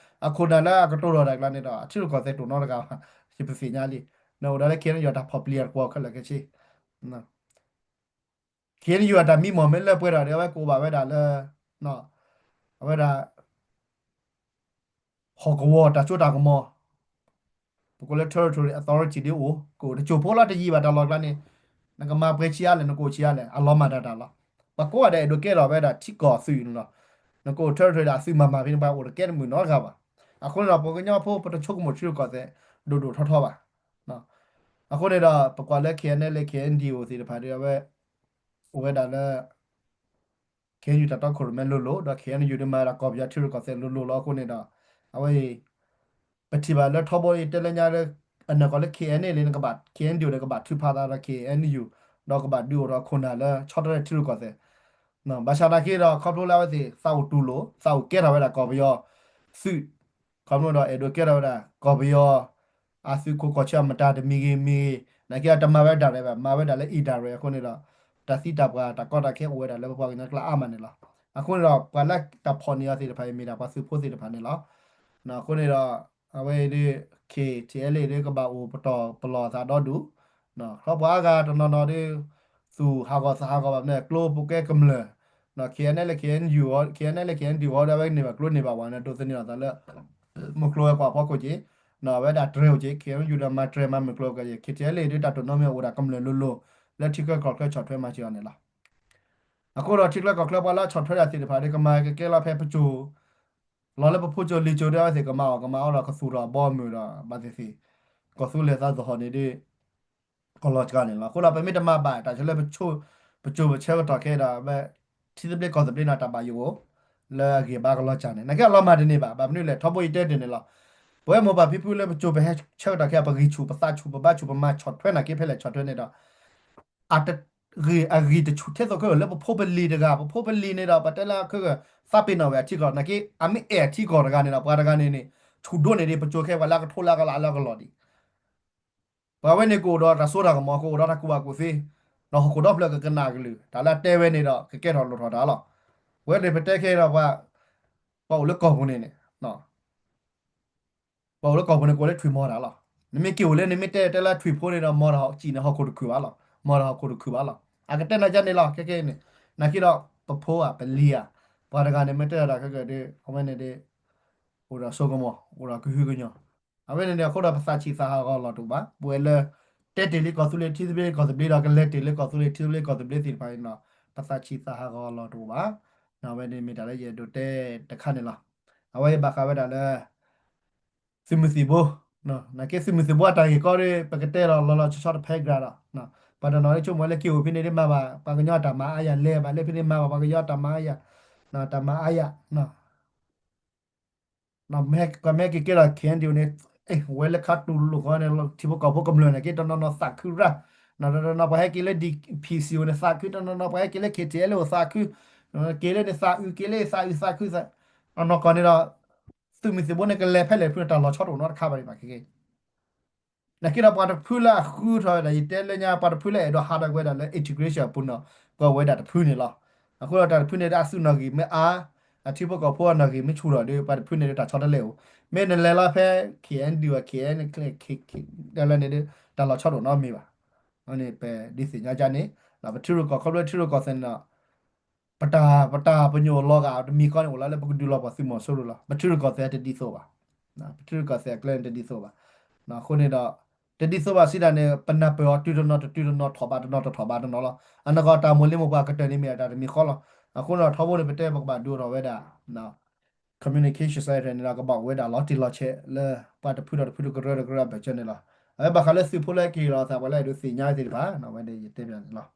အခိၣ်နၢ်လၢအကတိၤထီၣ်တၢ်ကျါန့ၣ်ဒီး အထံရူၢ်ကီၢ်သဲးတအိၣ်နီတဂၤဘၣ်, ယပသ့ၣ်ညါလံ, နအိၣ်ဒီးလၢ KNU တၢ်ဖီၣ်ပျံၤအတကွီၢ်ခဲလၢာ်ခဲဆ့ KNU အတၢ်မံမီၢ်မ့ၢ်လၢပှဲၤထီၣ်ဒီး အဝဲကအိၣ်ဘၣ်ဝဲဒၣ်လၢ အဝဲဒၣ် ဟီၣ်ကဝီၤတၢ်စိတၢ်ကမီၤ, ပကိးလၢ territory authority ဒ်အိၣ်, ကအိၣ်တစိၢ်ဖိလီၤ တယံာ်ဘၣ်တၢ်လီၢ်ကျါန့ၣ်, နကမၤပှဲၤဆံးအါလဲၣ် နကအိၣ်ဆံးအါလဲၣ် အလီၤမၢ်တၢ်တၢ်လီၤ. ပကိးဂၤဒဲးအဲၣ်ဒိးကဲထီၣ်ဝဲဒၣ်ထံကီၢ်သုးန့ၣ်လီၤ. နကအိၣ် territory ဒီးအသုးမၤမၤဖဲန့ၣ် ပှၤအိၣ်တကဲတမုာ်နီတဂၤဘၣ်. အဃိန့ၣ်ဒီး ပှၤကညီဖိ ပတဆိကမိၣ်ထံရူၢ်ကီၢ်သဲး ဒိၣ်ဒိၣ်ထီထီဘၣ်. အဃိန့ၣ်ဒီး ပကွၢ်လၢ KNLA KNDO သ့ၣ်တဖၣ်ဒီး အဝဲ အိၣ်ဝဲဒၣ်လၢ KNU တၢ်တီခိၣ်ရိၣ်မဲလိၤလိၤ, ဒီး KNU ဒုးမၤဒၣ်ကီၢ်ပယီၤထံရူၢ်ကီၢ်သဲးလိၤလိၤလီၤ. အဃိန့ၣ်ဒီး အဝဲအံၤ ပထံၣ်ဘၣ်လၢထီဘိယတဲလၢညါလၢ အနီၢ်ကီၢ်လၢ KNLA န့ၣ် ကဘၣ် KNDO န့ၣ် ကဘၣ်ထုးဖးသးဒီး KNU, ဒီးကဘၣ်ဒုးအိၣ်ထီၣ်ခိၣ်နၢ်လၢဆီတလဲထံရူၢ်ကီၢ်သဲး, ဘၣ်ဆၣ်သနာ်က့ဒီး ခီဖျိလၢအဝဲသ့ၣ်သးအိၣ်တူၢ်လိာ် သးအိၣ်ကဲထီၣ်ဝဲဒၣ်ကီၢ်ပယီၤသုး, ခီဖျိဒီးအဲၣ်ဒိးကဲထီၣ်ဝဲဒၣ်ကီၢ်ပယီၤ အသုးခိၣ်ကီၢ်ဆၢအမတၤတမံၤဂ့ၤမံၤဂ့ၤ, နာ်က့ဒီးတမၤဝဲဒၣ်ရဲၣ်ဘၣ်, မၤဝဲဒၣ်လၢ indirect အဃိန့ၣ်ဒီး တၢ်သံတၢ်ပှၢ်တၢ်ကီတၢ်ခဲအိၣ်ဝဲဒၣ်လၢပပှၤကညီကျါအါမးန့ၣ်လီၤ. အဃိန့ၣ်ဒီး ပှၤလၢတၢ်ဖီၣ်န့ၢ်အီၤသ့ၣ်တဖၣ်အံၤ မ့ၢ်ဒၣ်ပှၤသုးဖိသ့ၣ်တဖၣ်န့ၣ်လီၤ. အဃိန့ၣ်ဒီး အဝဲဒၣ် KTLA ဒ်ကဘၣ်အိၣ်ပတီၢ်ပလီၢ်သးဒီဒူၣ်, ထီပှၤအါဂၤတနီၤနီၤဒ် သူၣ်ဟးဂီၤသးဟးဂီၤဘၣ်မနုၤ ကျိပကဲကမျၢၢ်, KNLA KNU, KNLA KNDO ဒီးအဝဲန့ၢ်ဘၣ်ကျိန့ၢ်ဘၣ်ဝဲန့ၣ် ဒိးသန့ၤလီၤသးလၢ မုၢ်ကျိၤဝဲၤကွာ်ဖီခိၣ်က့ၤ, အဝဲဒၣ်တြဲၤအိၣ်က့ၤ, KNU ဒီးမၤတြဲၤမၤမုၢ်ကျိၤဝဲၤကွာ်က့ၤ, KTLA ဒ်တၢ်တိၢ်နီၣ်မ့ၢ်အိၣ်ဒၣ်ကမျၢၢ်လိၤလိၤ လၢထံချၢကီၢ်ချၢဆီၣ်ထွဲမၤစၢၤအီၤန့ၣ်လီၤ. အဃိဒီးထံချၢကီၢ်ချၢပှၤလၢဆီၣ်ထွဲတၢ်သ့ၣ်တဖၣ်ဒီး ကမၤကကဲလီၤဖဲပစိၤ လီၤလၢပဖိစိၤလံၤစိၤဒီး အဝဲသ့ၣ်ကမၤအီၣ် ကမၤအီဒီးကသူၣ်ထီၣ်အဘီအမုၢ်ဒီး ဘၣ်သ့ၣ်သ့ၣ် ကီၢ်သူလ့ၤသးသဟီၣ်န့ၣ်ဒီး ကီၢ်လီၤစှၤန့ၣ်လီၤ. အဃိဒီးပမ့ၢ်တမၤဘၣ်တၢ်ဆၢလၢ ပစိၤပဆၢကတီၢ်ခဲအံၤဒီး ထံသဘျ့ကီၢ်သဘျ့န့ၣ် တၢ်ဘၣ်ယိၣ်အိၣ် လၢအဂံၢ်ဘါကလီၤစှၤန့ၣ် နာ်က့အလီၤမၢ်တန့ၢ်ဘၣ်. ဘၣ်မနုၤလဲၣ် ထီဘိယတဲတ့ၢ်န့ၣ်လီၤ. ပဝဲမိၢ်ပၢ်ဖံဖုလၢပစိၤပဟဲဆၢကတီၢ်ခဲအံၤ ပဂံၢ်ဆူၣ်ပသးဆူၣ် ပဘါဆူၣ်ပမၤဆီၣ်ထွဲနာ်က့ ဖဲလဲၣ်ဆီၣ်ထွဲန့ၣ်ဒီး အတဂ့ၤ အဂံၢ်တဆူၣ်ထဲသိးခဲလၢာ်လၢပဖိပလံၤတဂၤ, ပဖိပလံၤန့ၣ်ဒီး ပတဲလၢခဲဂၢၢ် သးပ့ၤနီၣ်ဝဲအထံကီၢ်, နာ်က့ အမ့ၢ်အဲၣ်အထံကီၢ်တဂၤန့ၣ်ဒီး ပှၤတဂၤန့ၣ်န့ၣ် ဆူၣ်ဒိၣ်န့ၢ်ဒံး ပစိၤခဲအံၤ ပှၤလၢအကထိလၢအကလးလၢအကလီၢ်ဒံး. ပှၤဝဲန့ၣ်ကအိၣ်ဒီးတၢ်စိတၢ်ကမီၤ, ကအိၣ်ဒီးတၢ်ကူၣ်ဘၣ်ကူၣ်သ့, ဒီးဟီၣ်ခိၣ်ဒီဖျၢၣ်ကကနၣ်အကလုၢ်, တၢ်လၢအတဲဝဲန့ၣ်ဒီး ကကဲထီၣ်လိၣ်ထီၣ်တၢ်လီၤ. ပဝဲန့ၣ်ပတဲခဲအံၤဒီး ပှၤ ပှၤအိၣ်လၢကီၢ်ပူၤန့ၣ်န့ၣ် ပှၤအိၣ်လၢကီၢ်ပူၤန့ၣ် ကအိၣ်လၢထွံၣ်မီၤတၢ်လီၤ. နမ့ၢ်က့ၤအိၣ်လၢ နမ့ၢ်တဲတဲလၢထွံၣ်ဖိန့ၣ်ဒီး မီၤတၢ်ဟီၣ်စံၣ်န့ၣ် ဟီၣ်ခိၣ်တခုၣ်ဘၣ်လီၤ. မီၤတၢ်ဟီၣ်ခိၣ်တခုၣ်ဘၣ်လီၤ. အကတဲနၤဒ်န့ၣ်လီၤ. ခဲကနံၣ်န့ၣ် နာ်က့ဒီး ပဖိဧါ ပလံၤဧါ ပှၤတဂၤန့ၣ် မ့ၢ်တဲဒၣ်ခဲကနံၣ်ဒီး အဝဲန့ၣ်ဒီး အိၣ်ဒီးစိကမီၤ အိၣ်ဒီးကဟုကညီၢ်. အဝဲန့ၣ်န့ၣ် အဃိဒီး ပသးဆံးသးဟးဂီၤလီၤတအိၣ်ဘၣ်. ပဝဲလၢ တဲတ့ၢ်လံကီၢ်သူလ့ၤထံသဘျ့ကီၢ်သဘျ့ဒီး ကလဲၤတ့ၢ်လၢကီၢ်သူလ့ၤထံသဘျ့ကီၢ်သဘျ့သ့ၣ်တဖၣ်န့ၣ်ဒီး ပသးဆံးသးဟးဂီၤလီၤတအိၣ်ဘၣ်. အဝဲန့ၣ်မ့ၢ်တၢ်လၢယအဲၣ်ဒိးတဲတခါန့ၣ်လီၤ. အဝဲအံၤဘၣ်ဃးဝဲဒၣ်လၢ သုးမုၢ်သံၣ်ဘိ, နာ်က့သုးမုၢ်သံၣ်ဘိအတၢ်ဂ့ၢ်ကီဒီး ပကတဲလီၤလီၤလီၤဆီဆီတဖဲကြၢးဒီး ပှၤတနီၤလၢဆိကမိၣ်လၢက့ၤအိၣ်ဖဲန့ၣ်ဒ်မၤဘၣ် ပှၤကညီအတၢ်မၤအါယၤ လဲၤဘၣ်လၢဖဲန့ၣ်မၤဘၣ်ပှၤကညီအတၢ်မၤအါယၤ, တၢ်မၤအါယၤ မ့ၢ်ကမ့ၢ်က့ၤကဲထီၣ် KNDO န့ၣ် ဝဲလၢခါတူၢ်လိာ်ဃီန့ၣ် ထံဖိကီၢ်ဖိကမျၢၢ်န့ၣ် က့တနီၤနီၤသးခုရၣ်, တနီၤနီၤပှၤဟဲက့ၤလၢ DPCO န့ၣ်သးခု, တနီၤနီၤပှၤဟဲက့ၤလၢ KTLA အိၣ်သးခု, က့ၤလၢန့ၣ်သးအုး က့ၤလၢသးအုးသးခု, အနီၢ်ကီၢ်န့ၣ်ဒီး သုးမုၢ်သံၣ်ဘိန့ၣ် ကလဲၤဖဲလဲၣ်ဖုန့ၣ် တၢ်လီၤဆီတအိၣ်နီတခါဘၣ်ဒံးဘၣ်ခဲကနံၣ် နာ်က့ဒီးပှၤတဖုလၢအဃုထီၣ်ဝဲဒၣ် ယတဲလၢညါ ပှၤတဖုလၢအဲၣ်ဒိးဟးထီၣ်ကွံာ်ဝဲဒၣ်လၢ integration အပူၤန့ၣ် ကီးဝဲဒၣ်တဖုန့ၣ်လီၤ. အဃိဒီးတၢ်တဖုန့ၣ်ဒီးအသုးနီၣ်ဂံၢ်မ့ၢ်အါ, အထံဖိကီၢ်ဖိအနီၣ်ဂံၢ်မ့ၢ်ဆူၣ်ထီၣ်ဒီး ပှၤတဖုန့ၣ်ဒီးတၢ်ဆီတလဲအိၣ်. မ့ၢ်နလဲၤလီၤဖဲ KNDO KNLA န့ၣ်ဒီး တၢ်လီၤဆီတအိၣ်နီတမံၤဘၣ်. အန့ၣ်ပဒုးသ့ၣ်ညါဒ်န့ၣ်, ပထံရူၢ်ကီၢ် ခီဖျိထံရူၢ်ကီၢ်သဲးန့ၣ်ဒီး ပတၢ် ပတၢ်ပညိၣ်လီၤဂာ်တမံၤဃီန့ၣ် အိၣ်လီၤလၢပကဒုးလီၤပှီၢ်သုးမီၤစိရိၤလီၤ. ပထံရူၢ်ကီၢ်သဲးတဒ်သိးဘၣ်. ပထံရူၢ်ကီၢ်သဲးအကျဲန့ၣ်တဒ်သိးဘၣ်. အဃိန့ၣ်ဒီး တဒ်သိးဘၣ်စံးဒၣ်န့ၣ် ပနၢ်ပၢၢ်အီၤတုၤတနီၤတတုၤတနီၤ ထီၣ်ဘးတနီၤတထီၣ်ဘးတနီၤလီၤ. အနီၢ်ကီၢ်တၢ်မိၢ်လ့မိၢ်ပှၢ်ကတၢၢ်န့ၣ်မ့ၢ်ဒၣ်တၢ်တမံၤဃီလီၤ. အဃိန့ၣ်ဒီးထီဘိန့ၣ် ပတဲပကဘၣ်ဒုးအိၣ်ထီၣ်ဝဲဒၣ် communication side န့ၣ်ဒီး ကဘၣ်အိၣ်ဝဲဒၣ်လီၤတံၢ်လီၤဆဲးလၢ ပှၤတဖုဒီးတဖုတကရၢတကရၢအဘၢၣ်စၢၤန့ၣ်လီၤ. အဝဲဘၣ်ဃးလၢသုးဖိလၢက့ၤလီၤအသး ပှၤလၢအဲၣ်ဒိးသ့ၣ်ညါသ့ၣ်တဖၣ် အဝဲန့ၣ်ယတဲဘၣ်န့ၣ်လီၤ.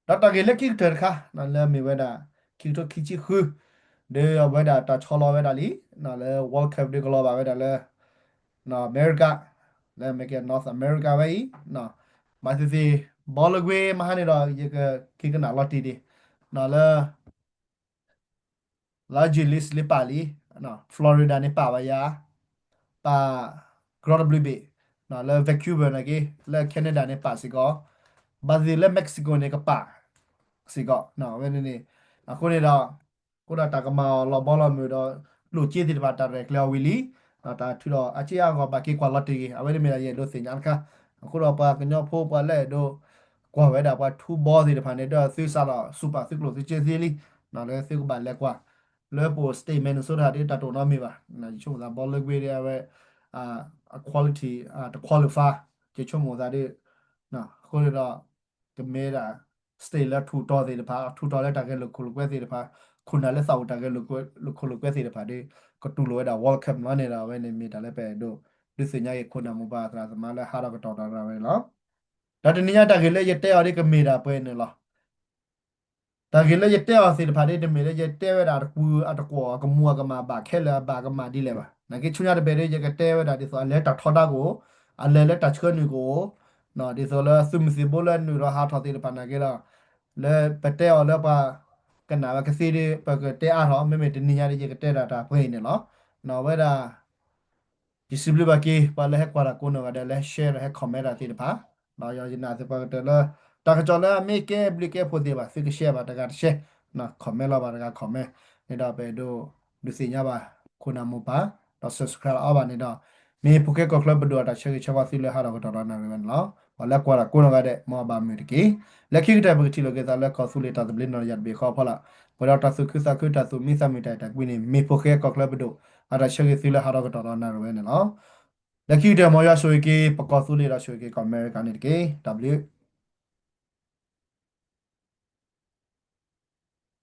ဒီးတၢ်ဂ့ၢ်လၢခံကတၢၢ်တခါ လၢအမ့ၢ်ဝဲဒၣ် ခံကထိခံဆံဃု ဒီးအဝဲဒၣ်တၢ်ဆီလီၤဝဲဒၣ်လံ လၢ World Cup ဒီးကလီၤဘၣ်ဝဲဒၣ်လၢ အမဲရကၤ လၢအမ့ၢ်ကဲ North America ဝဲအံၤ ဘၣ်သ့ၣ်သ့ၣ် ဘီလၢကွ့မဟါန့ၣ်ဒီး ယကက့ၤကနၣ်လီၤတံၢ်ဒံး လၢ Los Angeles လံပာ်လံ Florida န့ၣ်ပာ်ဘၣ်ယၤ ပာ် ground bluebird လၢ Vancouver နာ်က့ လၢ Canada န့ၣ်ပာ်စ့ၢ်ကီး, ဘၣ်သ့ၣ်လၢ Mexico န့ၣ်ကပာ်စ့ၢ်ကီး အဝဲန့ၣ်န့ၣ်, အဃိန့ၣ်ဒီး အဃိဒီးတၢ်ကမၤအီၤလီၤဘီလီၤမုၢ်ဒီး ကျိၣ်စ့သ့ၣ်တဖၣ်တၢ်ရဲၣ်ကျဲၤအီၤဝံၤလံ, တၢ်ထုးထီၣ်အစ့အါဂီၢ်ဘၣ်က့ၤကွၢ်လီၤတ့ၢ်ဂ့ၤ အဝဲန့ၣ်မ့ၢ်ဒၣ်ယအဲၣ်ဒိးသ့ၣ်ညါတခါ, အဃိဒီးပှၤကညီဖိပှၤလၢအဲၣ်ဒိး ကွၢ်ဝဲဒၣ်ပှၤထူဘီသ့ၣ်တဖၣ်န့ၣ်ဒီး သုစးထီၣ်စူးပာ်သုကျိၣ်သုစ့သ့လံ, လၢသုကဘၣ်လဲၤကွၢ် လၢပအိၣ် state Minnesota ဒ်တၢ်တအိၣ်နီတမံၤဘၣ်, ယဆိကမိၣ်သးဘီလၢကွ့ဒီးအဝဲ အ quality တ qualify ယဆိကမိၣ်သးဒ်, အဃိန့ၣ်ဒီး ကမ့ၢ်ဒၣ် state လၢထူးတီၤသ့ၣ်တဖၣ် ထူးတီၤလၢတၢ်ဂဲၤလိာ်ခိၣ်လိာ်ကွဲသ့ၣ်တဖၣ်, ခိၣ်နၢ်လၢသးအိၣ်တၢ်ဂဲၤလိာ်ခိၣ်လိာ်ကွဲသ့ၣ်တဖၣ်ဒီး ကတူၢ်လိာ်ဝဲဒၣ် welcome လီၤန့ၣ်ဒီး အဝဲန့ၣ်မ့ၢ်တၢ်လၢပအဲၣ်ဒိး ဒုးသ့ၣ်ညါက့ၤခိၣ်နၢ်မိၢ်ပၢ်သရၣ်သမါလၢဟးထီၣ်ကတီၢ်ဒီးရၤဝဲန့ၣ်လီၤ. ဒီးတနံၤညါတၢ်ဂ့ၢ်လၢယတဲအီၤဒ်ကမ့ၢ်ဒၣ်ပှဲၤန့ၣ်လီၤ. တၢ်ဂ့ၢ်လၢယတဲအီၤသ့ၣ်တဖၣ်ဒ်တမ့ၢ်လၢယတဲဝဲဒၣ်တကွံအတကွီၢ်အကမူၤအကမၣ်ဘၣ်ခဲလၢာ်အဘၣ်ကမၣ်ဒ်လဲၣ်ဘၣ်. နာ်က့ဆူညါတဘ့ၣ်ဒီး ယကတဲဝဲဒၣ်ဒ်သိးအလဲၤတၢ်ထီဒါကအိၣ်, အလဲၤလၢတၢ်ဆှၢနုာ်ကအိၣ်, ဒ်သိးလၢသုးမုၢ်သံၣ်ဘိလၢနုာ်လီၤဟးထီၣ်သ့ၣ်တဖၣ်နာ်က့ဒီး လၢပတဲအီၤလၢပှၤကနၣ်ဝဲကသ့ဒီး ပကတဲအါထီၣ် မ့မ့ၢ်တနံၤညါဒီး ယကတဲဒၣ်တၢ်ပှဲၤအံၤန့ၣ်လီၤ. ဝဲဒၣ် ယစံးဘျုးဘၣ်က့ၤ ပှၤလၢဟဲကွၢ်တၢ်ကိးနီၢ်ဂၤဒဲး လၢဟဲ share ဒီးဟဲ comment တၢ်သ့ၣ်တဖၣ်, ဒီးယနာ်သပှၢ်ကတၢၢ်လၢ တၢ်ကစီၣ်လၢအမ့ၢ်ကဲဘျုးကဲဖှိၣ်သ့ၣ်တဖၣ် သုက share ဘၣ်တဂၤတ share, comment လီၤဘၣ်တဂၤ comment န့ၣ်ဒီး ပအဲၣ်ဒိးဒုးသ့ၣ်ညါဘၣ်ခိၣ်နၢ်မိၢ်ပၢ်, ဒီး subscribe အီၤဘၣ်န့ၣ်ဒီး မ့ၢ်ဟ့ၣ်ဖိဃဲကီၢ်ချၢပဒိၣ်အတၢ်ဆၢဂ့ၤဆၢဝါသုလၢဟးထီၣ်ကတီၢ်ဒီးနၣ်ရံၣ်ဝဲန့ၣ်လီၤ. ပှၤလၢကွၢ်တၢ်ကိးနီၢ်ဂၤဒဲး မ်အဘၣ်မုာ်တက့ၢ်. လၢခံကတၢၢ်ပကထံၣ်လိာ်က့ၤသးလၢကီၢ်သူလ့ၤတၢ်သဘျ့နီၢ်တယၢ်တဘ့ၣ်ဃီအဖီလာ်, ပှဲၤဒီးတၢ်သူၣ်ခုသးခု တၢ်သူၣ်မံသးမုာ် တၢ်အဲၣ်တၢ်ကွံန့ၣ် မ့ၢ်ဟ့ၣ်ဖိဃဲကီၢ်ချၢပဒိၣ် အတၢ်ဆၢဂ့ၤသုလၢဟးထီၣ်ကတီၢ်ဒီးနၣ်ရံၣ်ဝဲန့ၣ်လီၤ. လၢခံကတၢၢ် မ်ယွၤဆိၣ်ဂ့ၤက့ၤပကီၢ်သူလ့ၤဒီးဆိၣ်ဂ့ၤက့ၤကီၢ်အမဲရကၤန့ၣ်တက့ၢ်. တၢ်ဘျုး